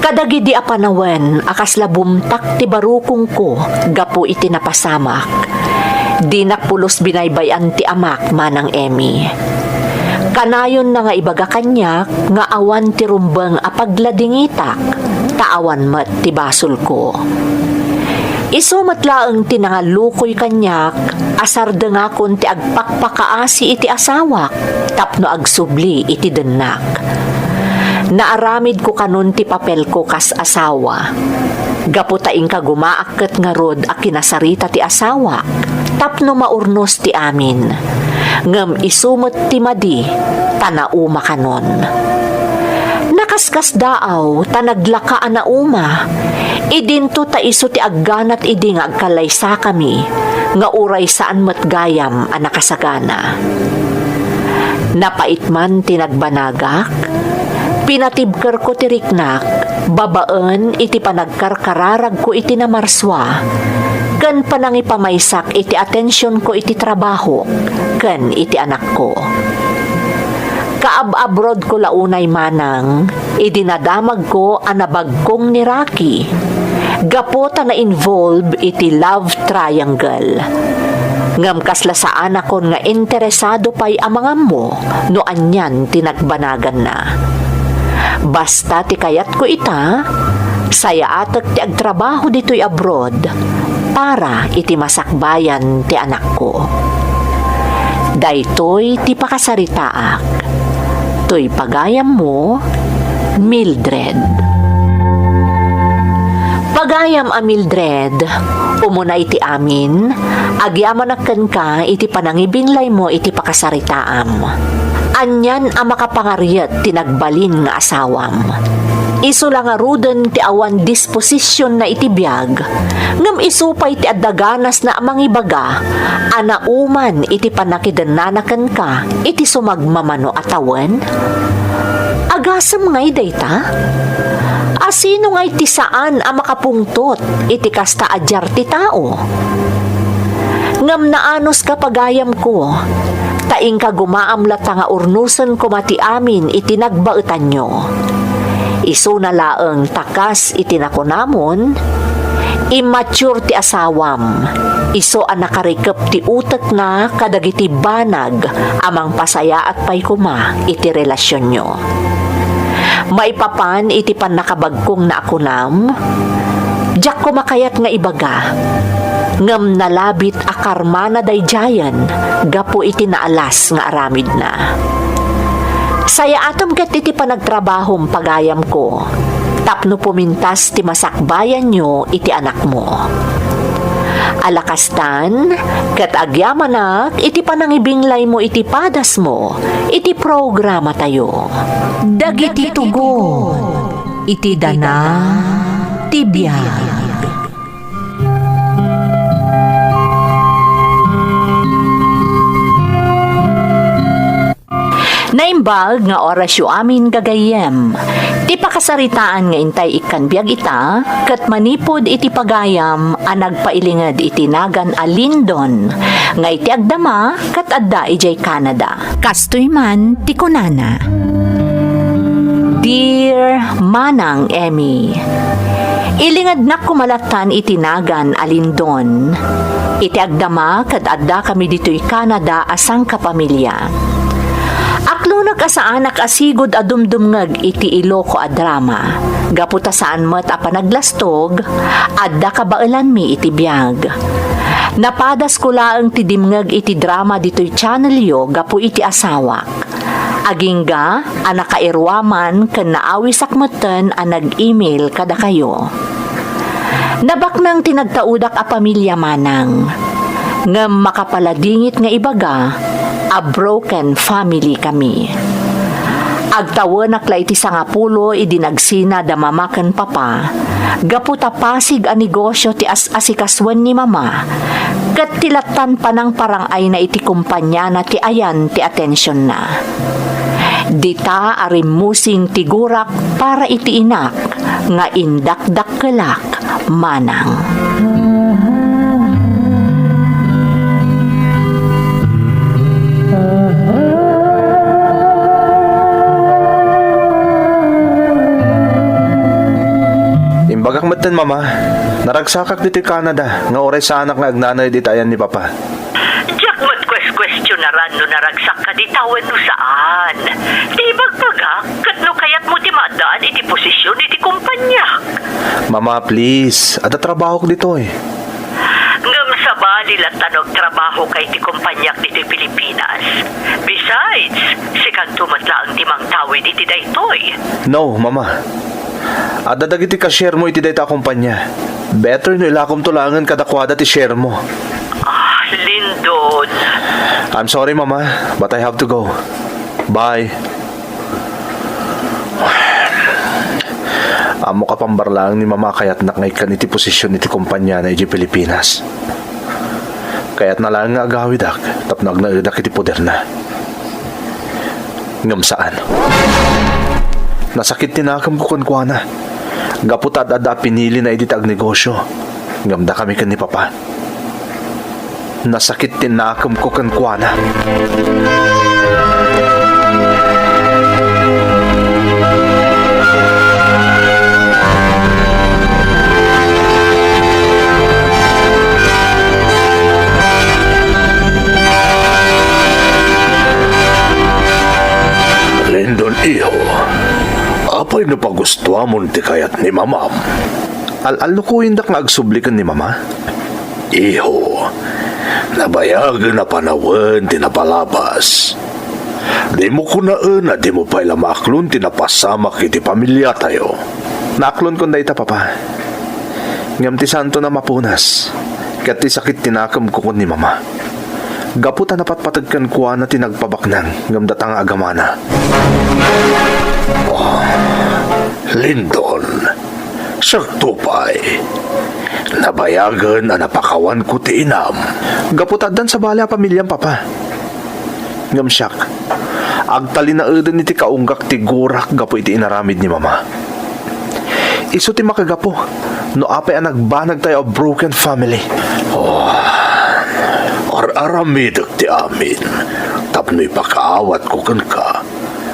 Kadagidi a panawen a kasla bumtak ti barukongko gapu iti napasamak, dinak pulos binaybay-an ti amak, Manang Emmy. Kanayonna nga ibaga kaniak nga awan ti rumbeng a pagladingitak, ta awan met ti basolko. Isu met laeng ti nangallukoy kaniak a sardengakon ti agpakpakaasi iti asawak tapno agsubli iti dennak. Naaramidko kanon ti papelko kas asawa. Gapu ta inkagumaak ket ngarud a kinasarita ti asawak tapno maurnos ti amin. Ngem isu met ti madi ta naumakanon. Nakaskasdaaw ta naglaka a nauma. Idinto ta isu ti agganat idi nga agkallaysakami nga uray saan met gayam a nakasagana. Napait man ti nagbanagak, pinatibkerko ti riknak babaen iti panagkarkararagko iti namarsua ken panangipamaysak iti atensionko iti trabahok ken iti anakko. Kaab-abroadko la unay manang idi nadamagko a nabagkong ni Rocky gapu ta na-involve iti love triangle. Ngem kasla saanakon nga interesado pay a mangammo no anian ti nagbanaganna. Basta ti kayatko ita, sayaatek ti agtrabaho ditoy abroad para iti masakbayan ti anakko. Daytoy ti pakasaritaak. Toy pagayammo, Mildred. Pagayam a Mildred, umuna iti amin, agyamanak kenka iti panangibinglaymo iti pakasaritaam. Anian a makapangariet ti nagbalin nga asawam. Isu la ngaruden ti awan disposisionna iti biag, ngem isu pay ti adda ganasna a mangibaga a nauman iti pannakidennana kenka iti sumagmamano a tawen? Agasem ngay dayta? Asino ngay ti saan a makapungtot iti kasta a diar ti tao? Ngem naanuska, pagayamko, ta inka gumaam latta nga urnosen koma ti amin iti nagbaetanyo. Isuna laeng ta kas iti nakunamon, immature ti asawam, isu a nakarikep ti utekna kadagiti banag a mangpasayaat pay koma iti relasionyo. Maipapan iti pannakabagkongna a kunam, diak koma kayat nga ibaga, ngem nalabit a karmana daydiayen gapu iti naalas nga aramidna. Sayaatem ket iti panagtrabahom, pagayamko, tapno pumintas ti masakbayanyo iti anakmo. Ala kastan, ket agyamanak iti panangibinglaymo iti padasmo iti programatayo. Dagiti tugon iti dana ti biag. Naimbag nga orasyo amin, gagayyem. Ti pakasaritaan nga intay ikkan biag ita, ket manipud iti pagayam a nagpailinged iti nagan a Lindon, nga iti agdama ket adda idiay Canada. Kastoy man ti kunana, Dear Manang Emmy, ilingednak koma lattan iti nagan a Lindon. Iti agdama ket addakami ditoy Canada a sangkapamilya. Aklonek a saanak a sigud a dumdumngeg iti Iloko a drama. Gapu ta saan met a panaglastog, adda kabaelanmi iti biag. Napadasko laeng ti dimngeg iti drama ditoy channelyo gapu iti asawak. Agingga a nakairuaman ken naawisak metten a nag-email kadakayo. Nabaknang ti nagtaudak a pamilya, manang. Ngem makapaladingit nga ibaga a broken family kami. Agtawenak la iti sangapulo idi nagsina da mama ken papa, gapu ta pasig a negosyo ti as-asikasuen ni mama, ket ti lattan panangparang-ayna iti kompaniana ti ayan ti atensionna. Dita a rimmusing ti gurak para iti inak nga indakdakkelak, manang. Imbagak metten, Mama, naragsakak ditoy Canada nga uray saanak nga agnanaed iti ayan ni Papa. Diak met kueskuestionaran no naragsakka dita wenno saan. Ti ibagbagak, ket no kayatmo ti maaddaan iti posisyon iti kompaniak. Mama, please. Adda trabahok ditoy. Ngem sabali latta no agtrabahoka iti kompaniak ditoy Pilipinas. Besides, sikanto met laeng ti mangtawid iti daytoy. No, Mama. Adda dagiti cashier mo iti dayta a kompania. Better no ilakomto laengen kadakuada ti share mo. Ah, Lindon. I'm sorry, Mama, but I have to go. Bye. Ammok a pambarlaeng ni Mama a kayatnak nga ikkan iti posisyon iti kompaniana idiay Pilipinas. Kayatna laeng nga agawidak tapno agnaedak iti poderna. Ngem saan. Nasakit ti nakemko kenkuana. Gapu ta ad-adda a pinilina idi ta agnegosyo. Ngem dakami ken ni Papa. Nasakit ti nakemko kenkuana. Lindon, iho, apay no pagustuamon ti kayat ni Mamam? Al-allukoyendak nga agsubli ken ni Mama. Iho, nabayagen a panawen ti napalabas. Dimo kunaen a dimo pay la maaklon ti napasamak iti pamiliatayo. Naaklon kon dayta, Papa. Ngem ti saanton a mapunas ket ti sakit ti nakemko ken ni Mama. Gapu ta napatpateg kenkuana ti nagpabaknang ngem datanga a gamana. Oh, Lindon, siakto pay. Nabayagen a napakawanko ti inam. Gapu ta addan sabali a pamiliam, Papa. Ngem siak, agtalinaeden iti kaunggak ti gurak gapu iti inaramid ni Mama. Isu ti makagapu no apay a nagbanagtayo a broken family. Oh, ar-aramidek ti amin tapno ipakaawatko kenka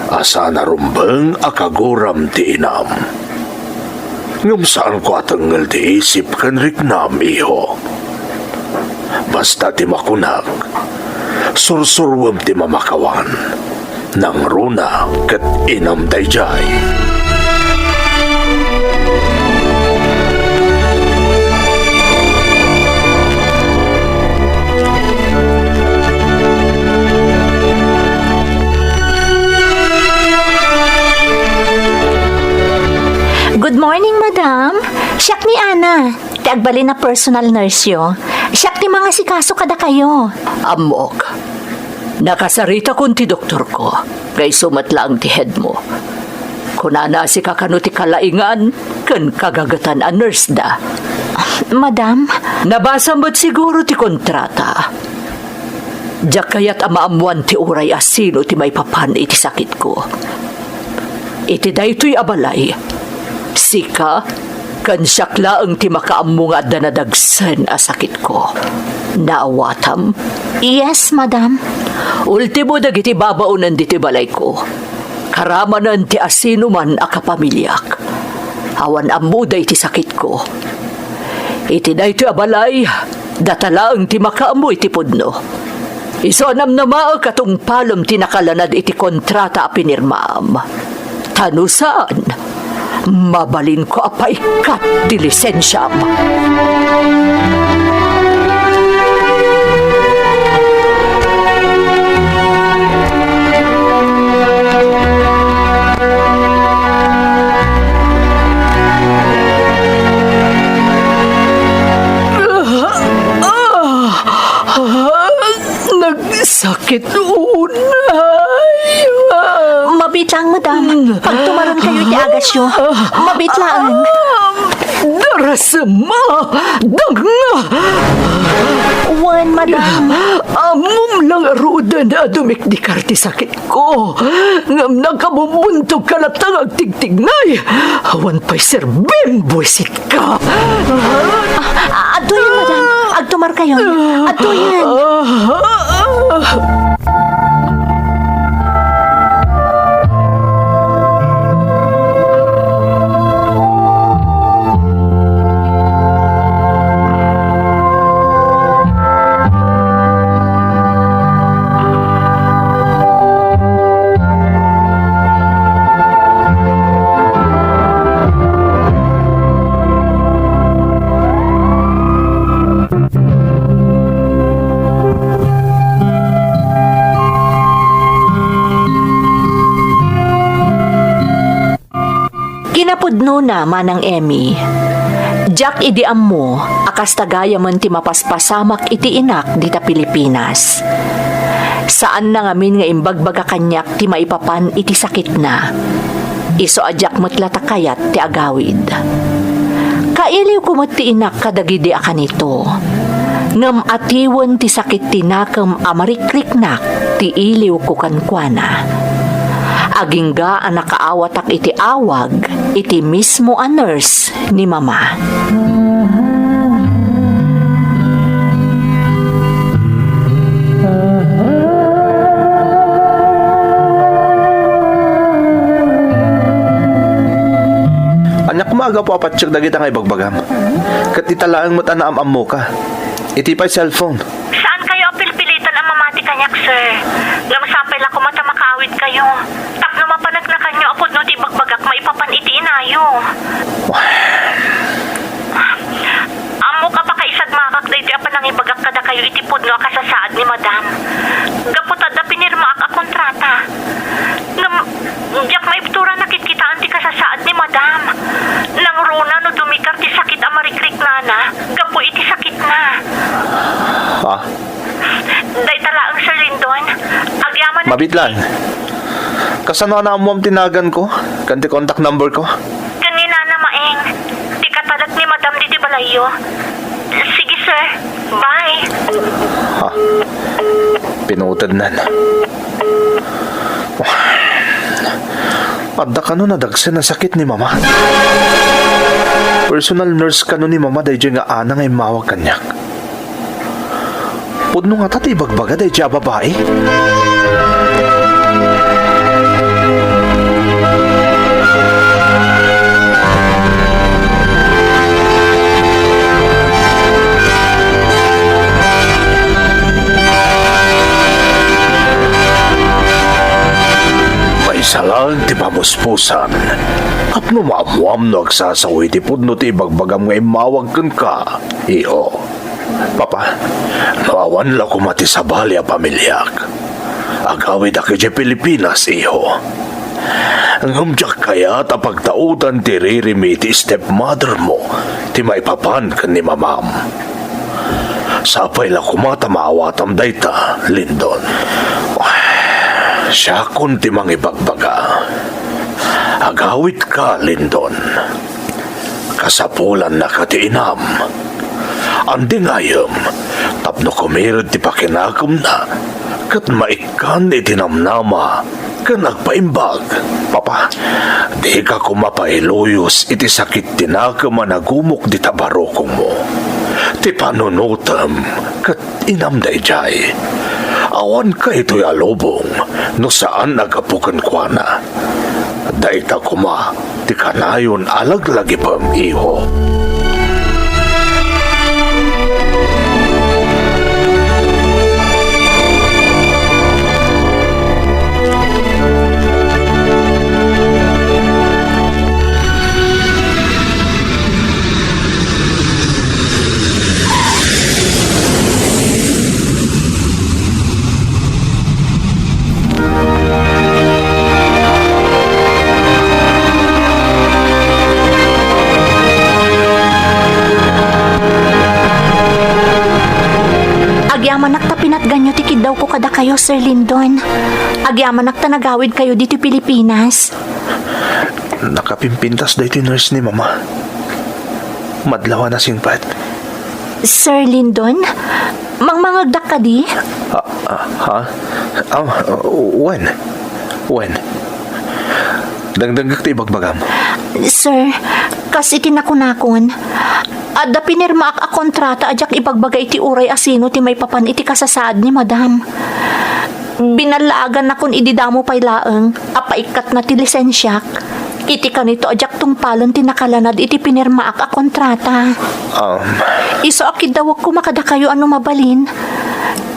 a saan a rumbeng a kaguram ti inam. Ngem saanko a tengngel ti isip ken riknam, iho. Basta ti makunak, sursuruem ti mamakawan. Nangruna ket inam daydiay. Good morning, madam. Siak ni Ana, ti agbalin a personal nurse-yo. Siak ti mangasikaso kadakayo. Ammok. Nakasaritakon ti doktorko, nga isu met laeng ti headmo. Kunana a sika kano ti kalaingan ken kagagetan a nurse-da. Madam? Nabasam met siguro ti kontrata. Diak kayat a maammoan ti uray a sino ti maipapan iti sakitko. Iti daytoy a balay, sika ken siak laeng ti makaammo nga adda nadagsen a sakitko. Naawatam? Yes, madam. Ultimo dagiti babaonen ditoy balayko. Karamanen ti asinoman a kapamiliak. Awan ammoda iti sakitko. Iti daytoy a balay, data laeng ti makaammo iti pudno. Isu a namnamaek a tungpalem ti nakalanad iti kontrata a pinirmaam. Ta no saan, mabalinko a paikkat ti lisensiam. Nagsakit unay. Mabiit laeng, madam. Pagtumarankayo iti agasyo. Mabiit laeng. Darasem, dangngam. Wen, madam. Ammom la ngaruden a dumikdikar ti sakitko. Ngem nakabumbuntogka latta nga agtigtignay. Awan pay serbim, buisit ka. Ah, adtoyen, madam. Agtumarkayon. Adtoyen. Kinapudnona, Manang Emmy, diak idi ammo a kasta gayamen ti mapaspasamak iti inak dita Pilipinas. Saanna ngamin nga imbagbaga kaniak ti maipapan iti sakitna. Isu a diak met latta kayat ti agawid. Kailiwko met ti inak kadagidi a kanito. Ngem atiwen ti sakit ti nakem a marikriknak ti iliwko kenkuana. Agingga a nakaawatak iti awag iti mismo a nurse ni Mama. Ania koma a gapu a patiek dagita nga ibagbagam? Ket ita laeng met a naam-ammoka. Iti pay cellphone. Saankayo a pilpilitan a mamati kaniak, sir. Ngem sapay la koma ta makaawidkayo. Tapno mapaneknakanyo a pudno ti ibagbagak maipapan iti inayo. Ammok a pakaisagmakak daytoy a panangibagak kadakayo iti pudno a kasasaad ni Madam. Gapu ta adda pinirmaak a kontrata. Ngem, diak maibturan a kitkitaan ti kasasaad ni Madam. Nangruna no dumikar ti sakit a marikrikna gapu iti sakitna. Ah? Dayta laeng, Sir Lindon. Agyamanak. Mabitlan. Kasano a naammoam ti naganko? Ken ti contact number ko? Ken ni Nana Maeng, ti katalek ni Madam ditoy balayyo. Sige, sir. Bye. Ha? Pinutednan. Adda kano nadagsen a sakit ni Mama? Personal nurse kano ni Mama daydiay nga Ana nga immawag kaniak? Pudno ngata ti ibagbaga daydiay a babai? Maysa laeng ti pamuspusan. Tapno maammoam no agsasao iti pudno ti ibagbagam nga immawag kenka, iho. Papa, no awan la koma ti sabali a pamiliak, agawidak idiay Pilipinas, iho. Ngem diak kayat a pagtaudan ti ririmi ti stepmother mo ti maipapan ken ni Mamam. Sapay la koma ta maawatam dayta, Lindon. Siakon ti mangibagbaga. Agawitka, Lindon. Kasapulannaka ti inam. Andingayem tapno kumired ti pakinakemna ket maikkan iti namnama ken agpaimbag. Papa, dika koma pailuyos iti sakit ti nakem a nagumok dita barukongmo. Ti panunotem ket inam daydiay. Awan kaytoy a lubong no saan a gapu kenkuana. Dayta koma ti kanayon a laglagipem, iho. Agyamanak ta pinatganyo ti kiddawko kadakayo, Sir Lindon. Agyamanak ta nagawidkayo ditoy Pilipinas. Nakapimpintas daytoy nurse ni Mama. Madlaw a nasingpet. Sir Lindon, mangmangegdak kadi? Ah, ah, ha? Ah, wen. Wen. Dengdengngek ti ibagbagam. Sir, kas iti nakunakon, adda pinirmaak a kontrata a diak ibagbaga iti uray a sino ti maipapan iti kasasaad ni Madam. Binallaagannakon idi damo pay laeng a paikkatna ti lisensiak. Iti kanito a diak tungpalen ti nakalanad iti pinirmaak a kontrata. Um. Isu a kiddawek koma kadakayo a no mabalin,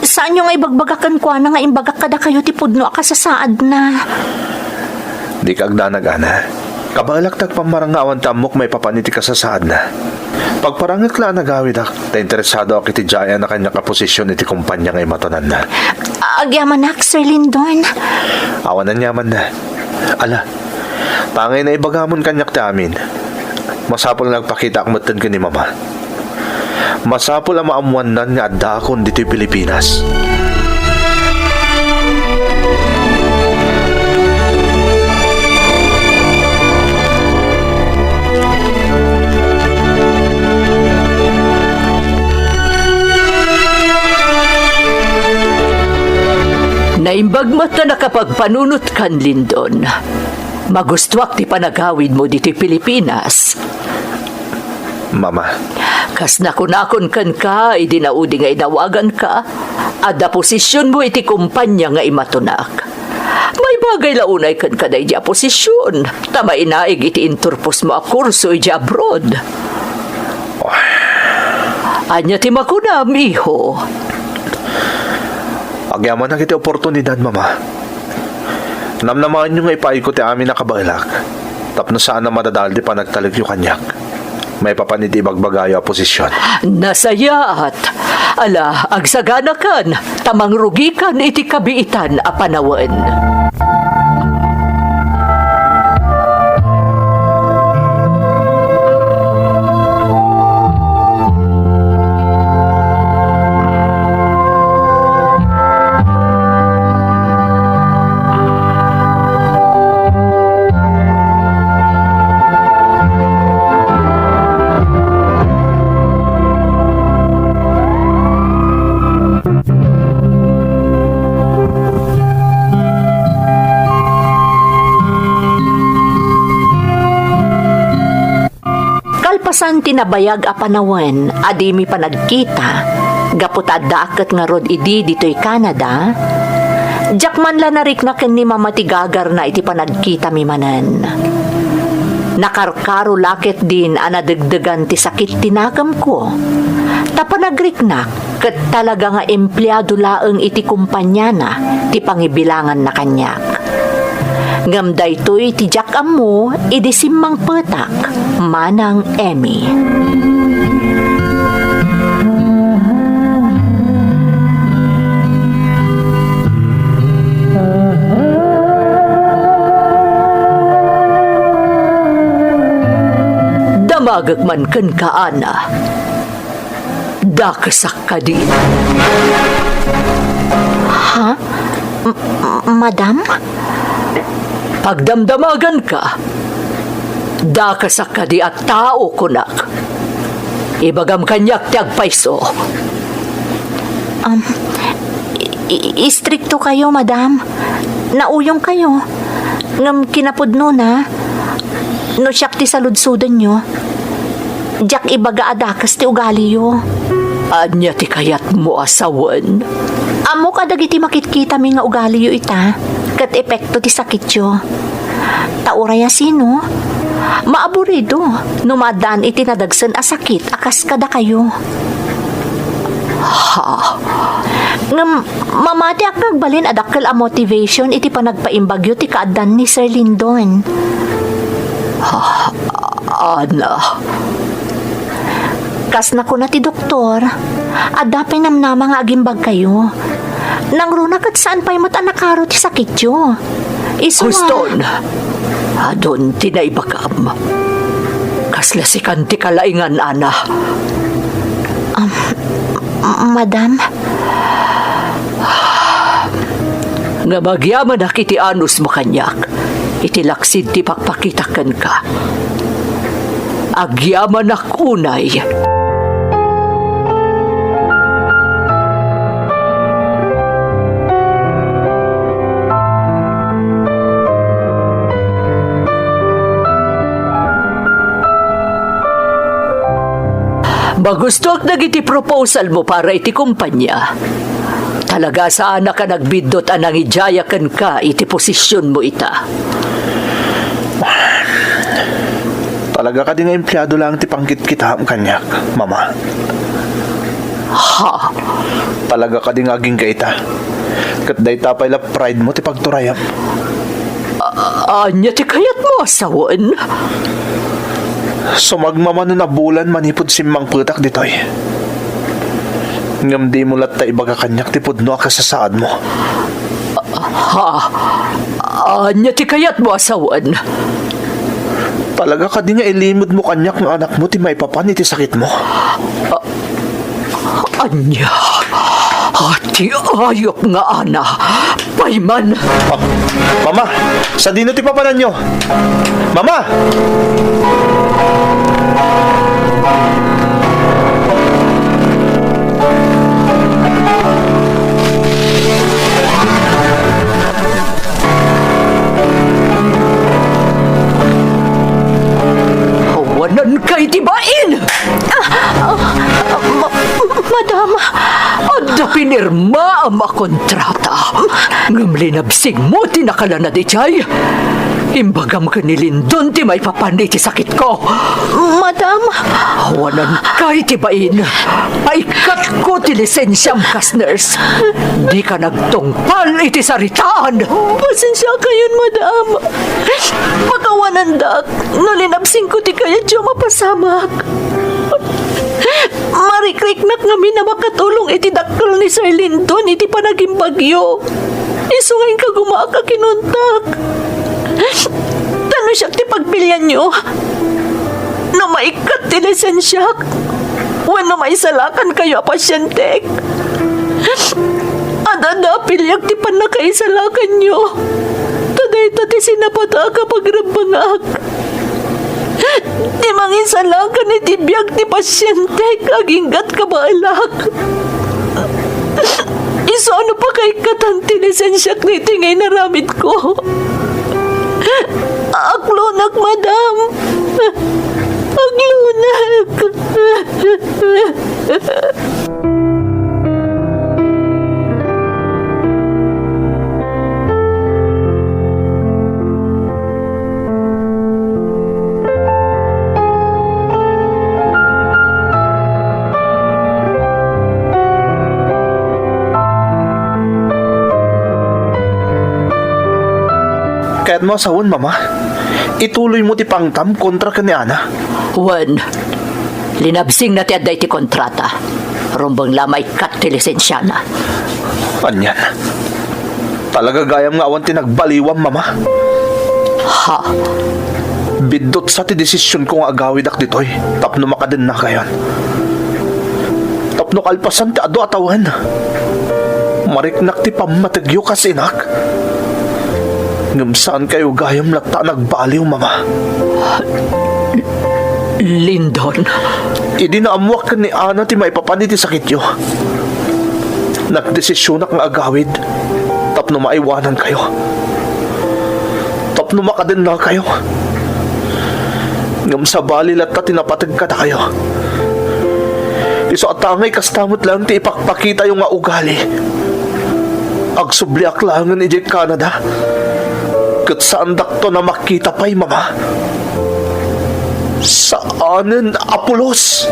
saanyo nga ibagbaga kenkuana nga imbagak kadakayo ti pudno a kasasaadna. Dika agdanag, Ana. Kabaelak ti agpammarang nga awan ti ammok maipapan iti kasasaadna. Pagparangek la a nagawidak, ta interesadoak iti diay a nakaniak a posisyon iti kompania nga imatunanna. Agyamanak, Sir Lindon. Awan aniamanna. Ala, ta angayna ibagamon kaniak ti amin. Masapul nga agpakitaak metten ken ni Mama. Masapul a maammoannan nga addaakon ditoy Pilipinas. Naimbag met a nakapagpanunotkan, Lindon. Magustoak ti panagawidmo ditoy Pilipinas. Mama. Kas nakunakon kenka idi naudi nga inawaganka, adda posisionmo iti kompania nga imatunak. Maibagay la unay kenka daydi a posision, ta mainaig iti inturposmo a kurso idiay abroad. Ania ti makunam, iho? Agyamanak iti oportunidad, Mama. Namnamaenyo nga ipaayko ti amin a kabaelak tapno saan a madadael ti panagtalekyo kaniak maipapan iti ibagbagayo a posisyon. Nasayaat! Ala, agsaganakan, ta mangrugikan iti kabiitan a panawen. Pasan ti nabayag a panawen a dimi panagkita, gapu ta addaak ket ngarud idi ditoy Canada, diak man la narikna ken ni Mama ti gagarna iti panagkitami manen. Nakarkaro la ketdin a nadegdegan ti sakit ti nakemko, ta panagriknak ket talaga nga empleado laeng iti kompaniana ti pangibilanganna kaniak. Ngem daytoy ti diak ammo idi simmangpetak, Manang Emmy. Damagek man kenka, Ana. Dakesak kadi. Ha? M-, m-, madam? Pagdamdamaganka. Dakesak kadi a tao, kunak. Ibagam kaniak ti agpayso. Um, i-, i-, istrikto kayo, madam. Nauyong kayo. Ngem kinapudnona, no siak ti saludsodenyo, diak ibaga a dakes ti ugaliyo. Ania ti kayatmo a sawen? Ammok a dagiti makitkitami nga ugaliyo ita, ket epekto ti sakityo. Ta uray a sino, maaburido no maaddaan iti nadagsen a sakit a kas kadakayo. Ha? Ngem mamatiak nga agbalin a dakkel a motivation iti panagpaimbagyo ti kaaddan ni Sir Lindon. Ah, Ana. Kas nakuna ti doktor, adda pay namnama nga agimbagkayo. Nangruna ket saan pay met a nakaro ti sakityo. Isu a Huston, adun ti naibagam. Kasla sikan ti kalaingan, Ana. Um, madam? Ngem agyamanak iti anusmo kaniak, iti laksid ti pakpakitak kenka. Agyamanak unay. Magustuak dagiti proposal mo para iti kompania. Talaga a saanak a nagbiddut a nangidiaya kenka iti posisionmo ita. Talaga kadi nga empleado laeng ti pangkitkitaam kaniak, Mama? Ha? Talaga kadi nga agingga ita? Ket dayta pay la pride mo ti pagturayam? A-, ania ti kayatmo a sawen? Sumagmamano a bulan manipud simmangpetak ditoy. Ngem dimo latta ibaga kaniak ti pudno a kasasaadmo. Ha? Ania ti kayatmo a sawen? Talaga kadi nga ilimedmo kaniak nga anakmo ti maipapan iti sakitmo? Ania? Ati ayup nga Ana. Payman! Ma-, Mama, sadino ti papananyo? Mama! Awananka iti bain! Ah, ah, ah, ma-, madam. Adda pinirmaam a kontrata. Ngem linabsingmo ti nakalanad idiay. Imbagam ken ni Lindon ti maipapan iti sakitko. Madam. Awananka iti bain. Paikkatko ti lisensiam kas nurse. Dika nagtungpal iti saritaan. Pasensiakayon, madam. Pakawanandak no linabsingko ti kayatyo a mapasamak. Marikriknak ngamin a makatulong iti dakkel ni Sir Lindon iti panagimbagyo. Isu nga inkagumaak a kinuntak. Ta no siak ti pagpilianyo, no maikkat ti lisensiak, wenno maisalakankayo a pasientek, ad-adda a piliak ti pannakaisalakanyo. Ta dayta ti sinapataak a pagrebbengak. Ti mangisalakan iti biag ti pasientek, aginggat kabaelak. Isu a no pakaikkatan ti lisensiak iti nga inaramidko. Aklonak, madam. Aglona. Kayatmo a sawen, Mama? Ituloymo ti pangtam kontra ken ni Ana? Wen, linabsingna ti adda iti kontrata. Rumbeng la maikkat ti lisensiana. Anian? Talaga gayam nga awan ti nagbaliwam, Mama? Ha? Biddutsa ti desisionko nga agawidak ditoy tapno makadennakayon. Tapno kalpasan ti adu a tawen, mariknak ti pammategyo kas inak. Ngem saankayo gayam latta a nagbaliw, Mama. Lindon. Idi naammoak ken ni Ana ti maipapan iti sakityo, nagdesisionak nga agawid tapno maiwanankayo, tapno makadennakayo. Ngem sabali latta ti napateg kadakayo. Isu a tangay kasta met laeng ti ipakpakitayo nga ugali. Agsubliak laengen idiay Canada, ket saandakton a makita pay, Mama. Saanen a pulos!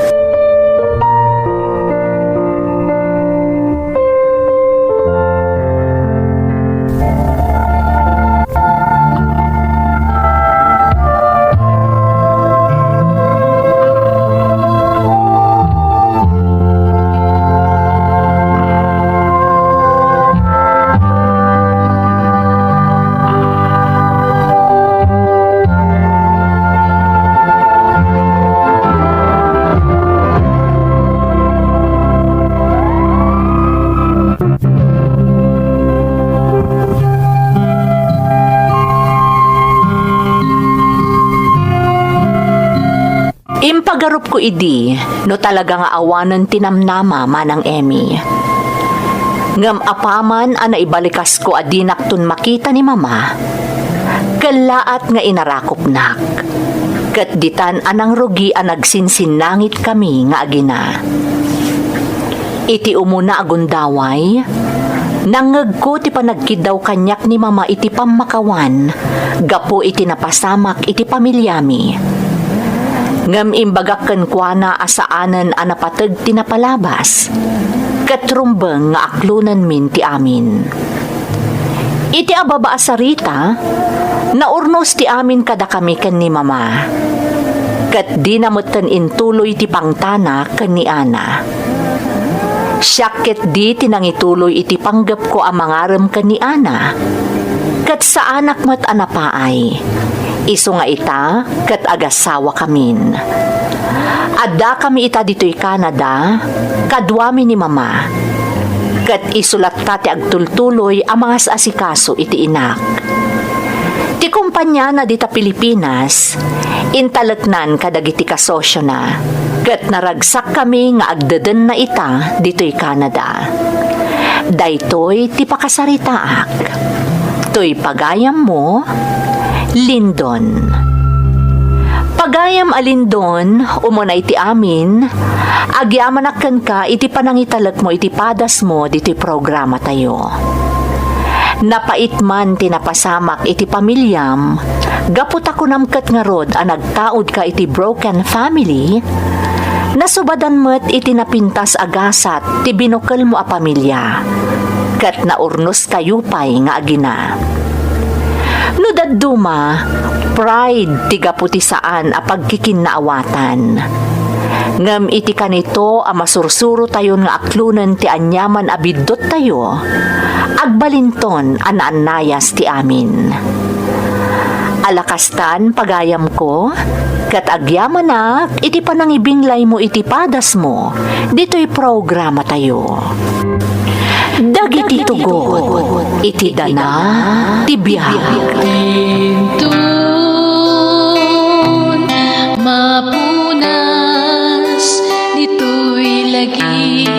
Impagarupko idi no talaga nga awanen ti namnama, Manang Emmy. Ngem apaman a naibalikasko a dinakton makita ni Mama, kellaat nga inarakopnak, ket ditan a nangrugi a nagsinsinangit kami nga agina. Iti umuna a gundaway, nangngegko ti panagkiddaw kaniak ni Mama iti pammakawan gapu iti napasamak iti pamiliami. Ngem imbagak kenkuana a saanen a napateg ti napalabas, ket rumbeng nga aklonenmin ti amin. Iti ababa a sarita, naurnos ti amin kadakami ken ni Mama, ket dina metten intuloy ti pangtana ken ni Ana. Siak ketdi ti nangituloy iti panggepko a mangarem ken ni Ana, ket saanak met a napaay, isu nga ita ket agasawakamin. Addakami ita ditoy Canada, kaduami ni Mama, ket isu latta ti agtultuloy a mangas-asikaso iti inak. Ti kompaniana dita Pilipinas, intaleknan kadagiti kasosiona, ket naragsakkami nga agdedenna ita ditoy Canada. Daytoy ti pakasaritaak. Toy pagayammo, Lindon. Pagayam a Lindon, umuna iti amin, agyamanak kenka iti panangitalekmo iti padasmo ditoy programatayo. Napait man ti napasamak iti pamiliam, gapu ta kunam ket ngarud a nagtaudka iti broken family, nasubadan met iti napintas a gasat ti binukelmo a pamilia, ket naurnoskayo pay nga agina. No dadduma, pride ti gapu ti saan a pagkikinnaawatan. Ngem iti kanito a masursurotayon nga aklonen ti aniaman a bidduttayo, agbalinton a naannayas ti amin. Ala kastan, pagayamko, ket agyamanak iti panangibinglaymo iti padasmo ditoy programatayo. Dagiti tugot iti dana ti biag. Inton mapunas ditoy lagi,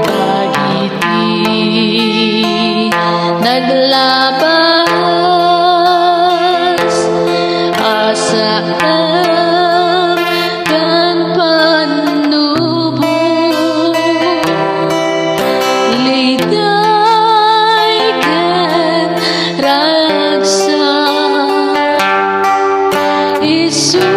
dagiti naglabas a saan ken Isu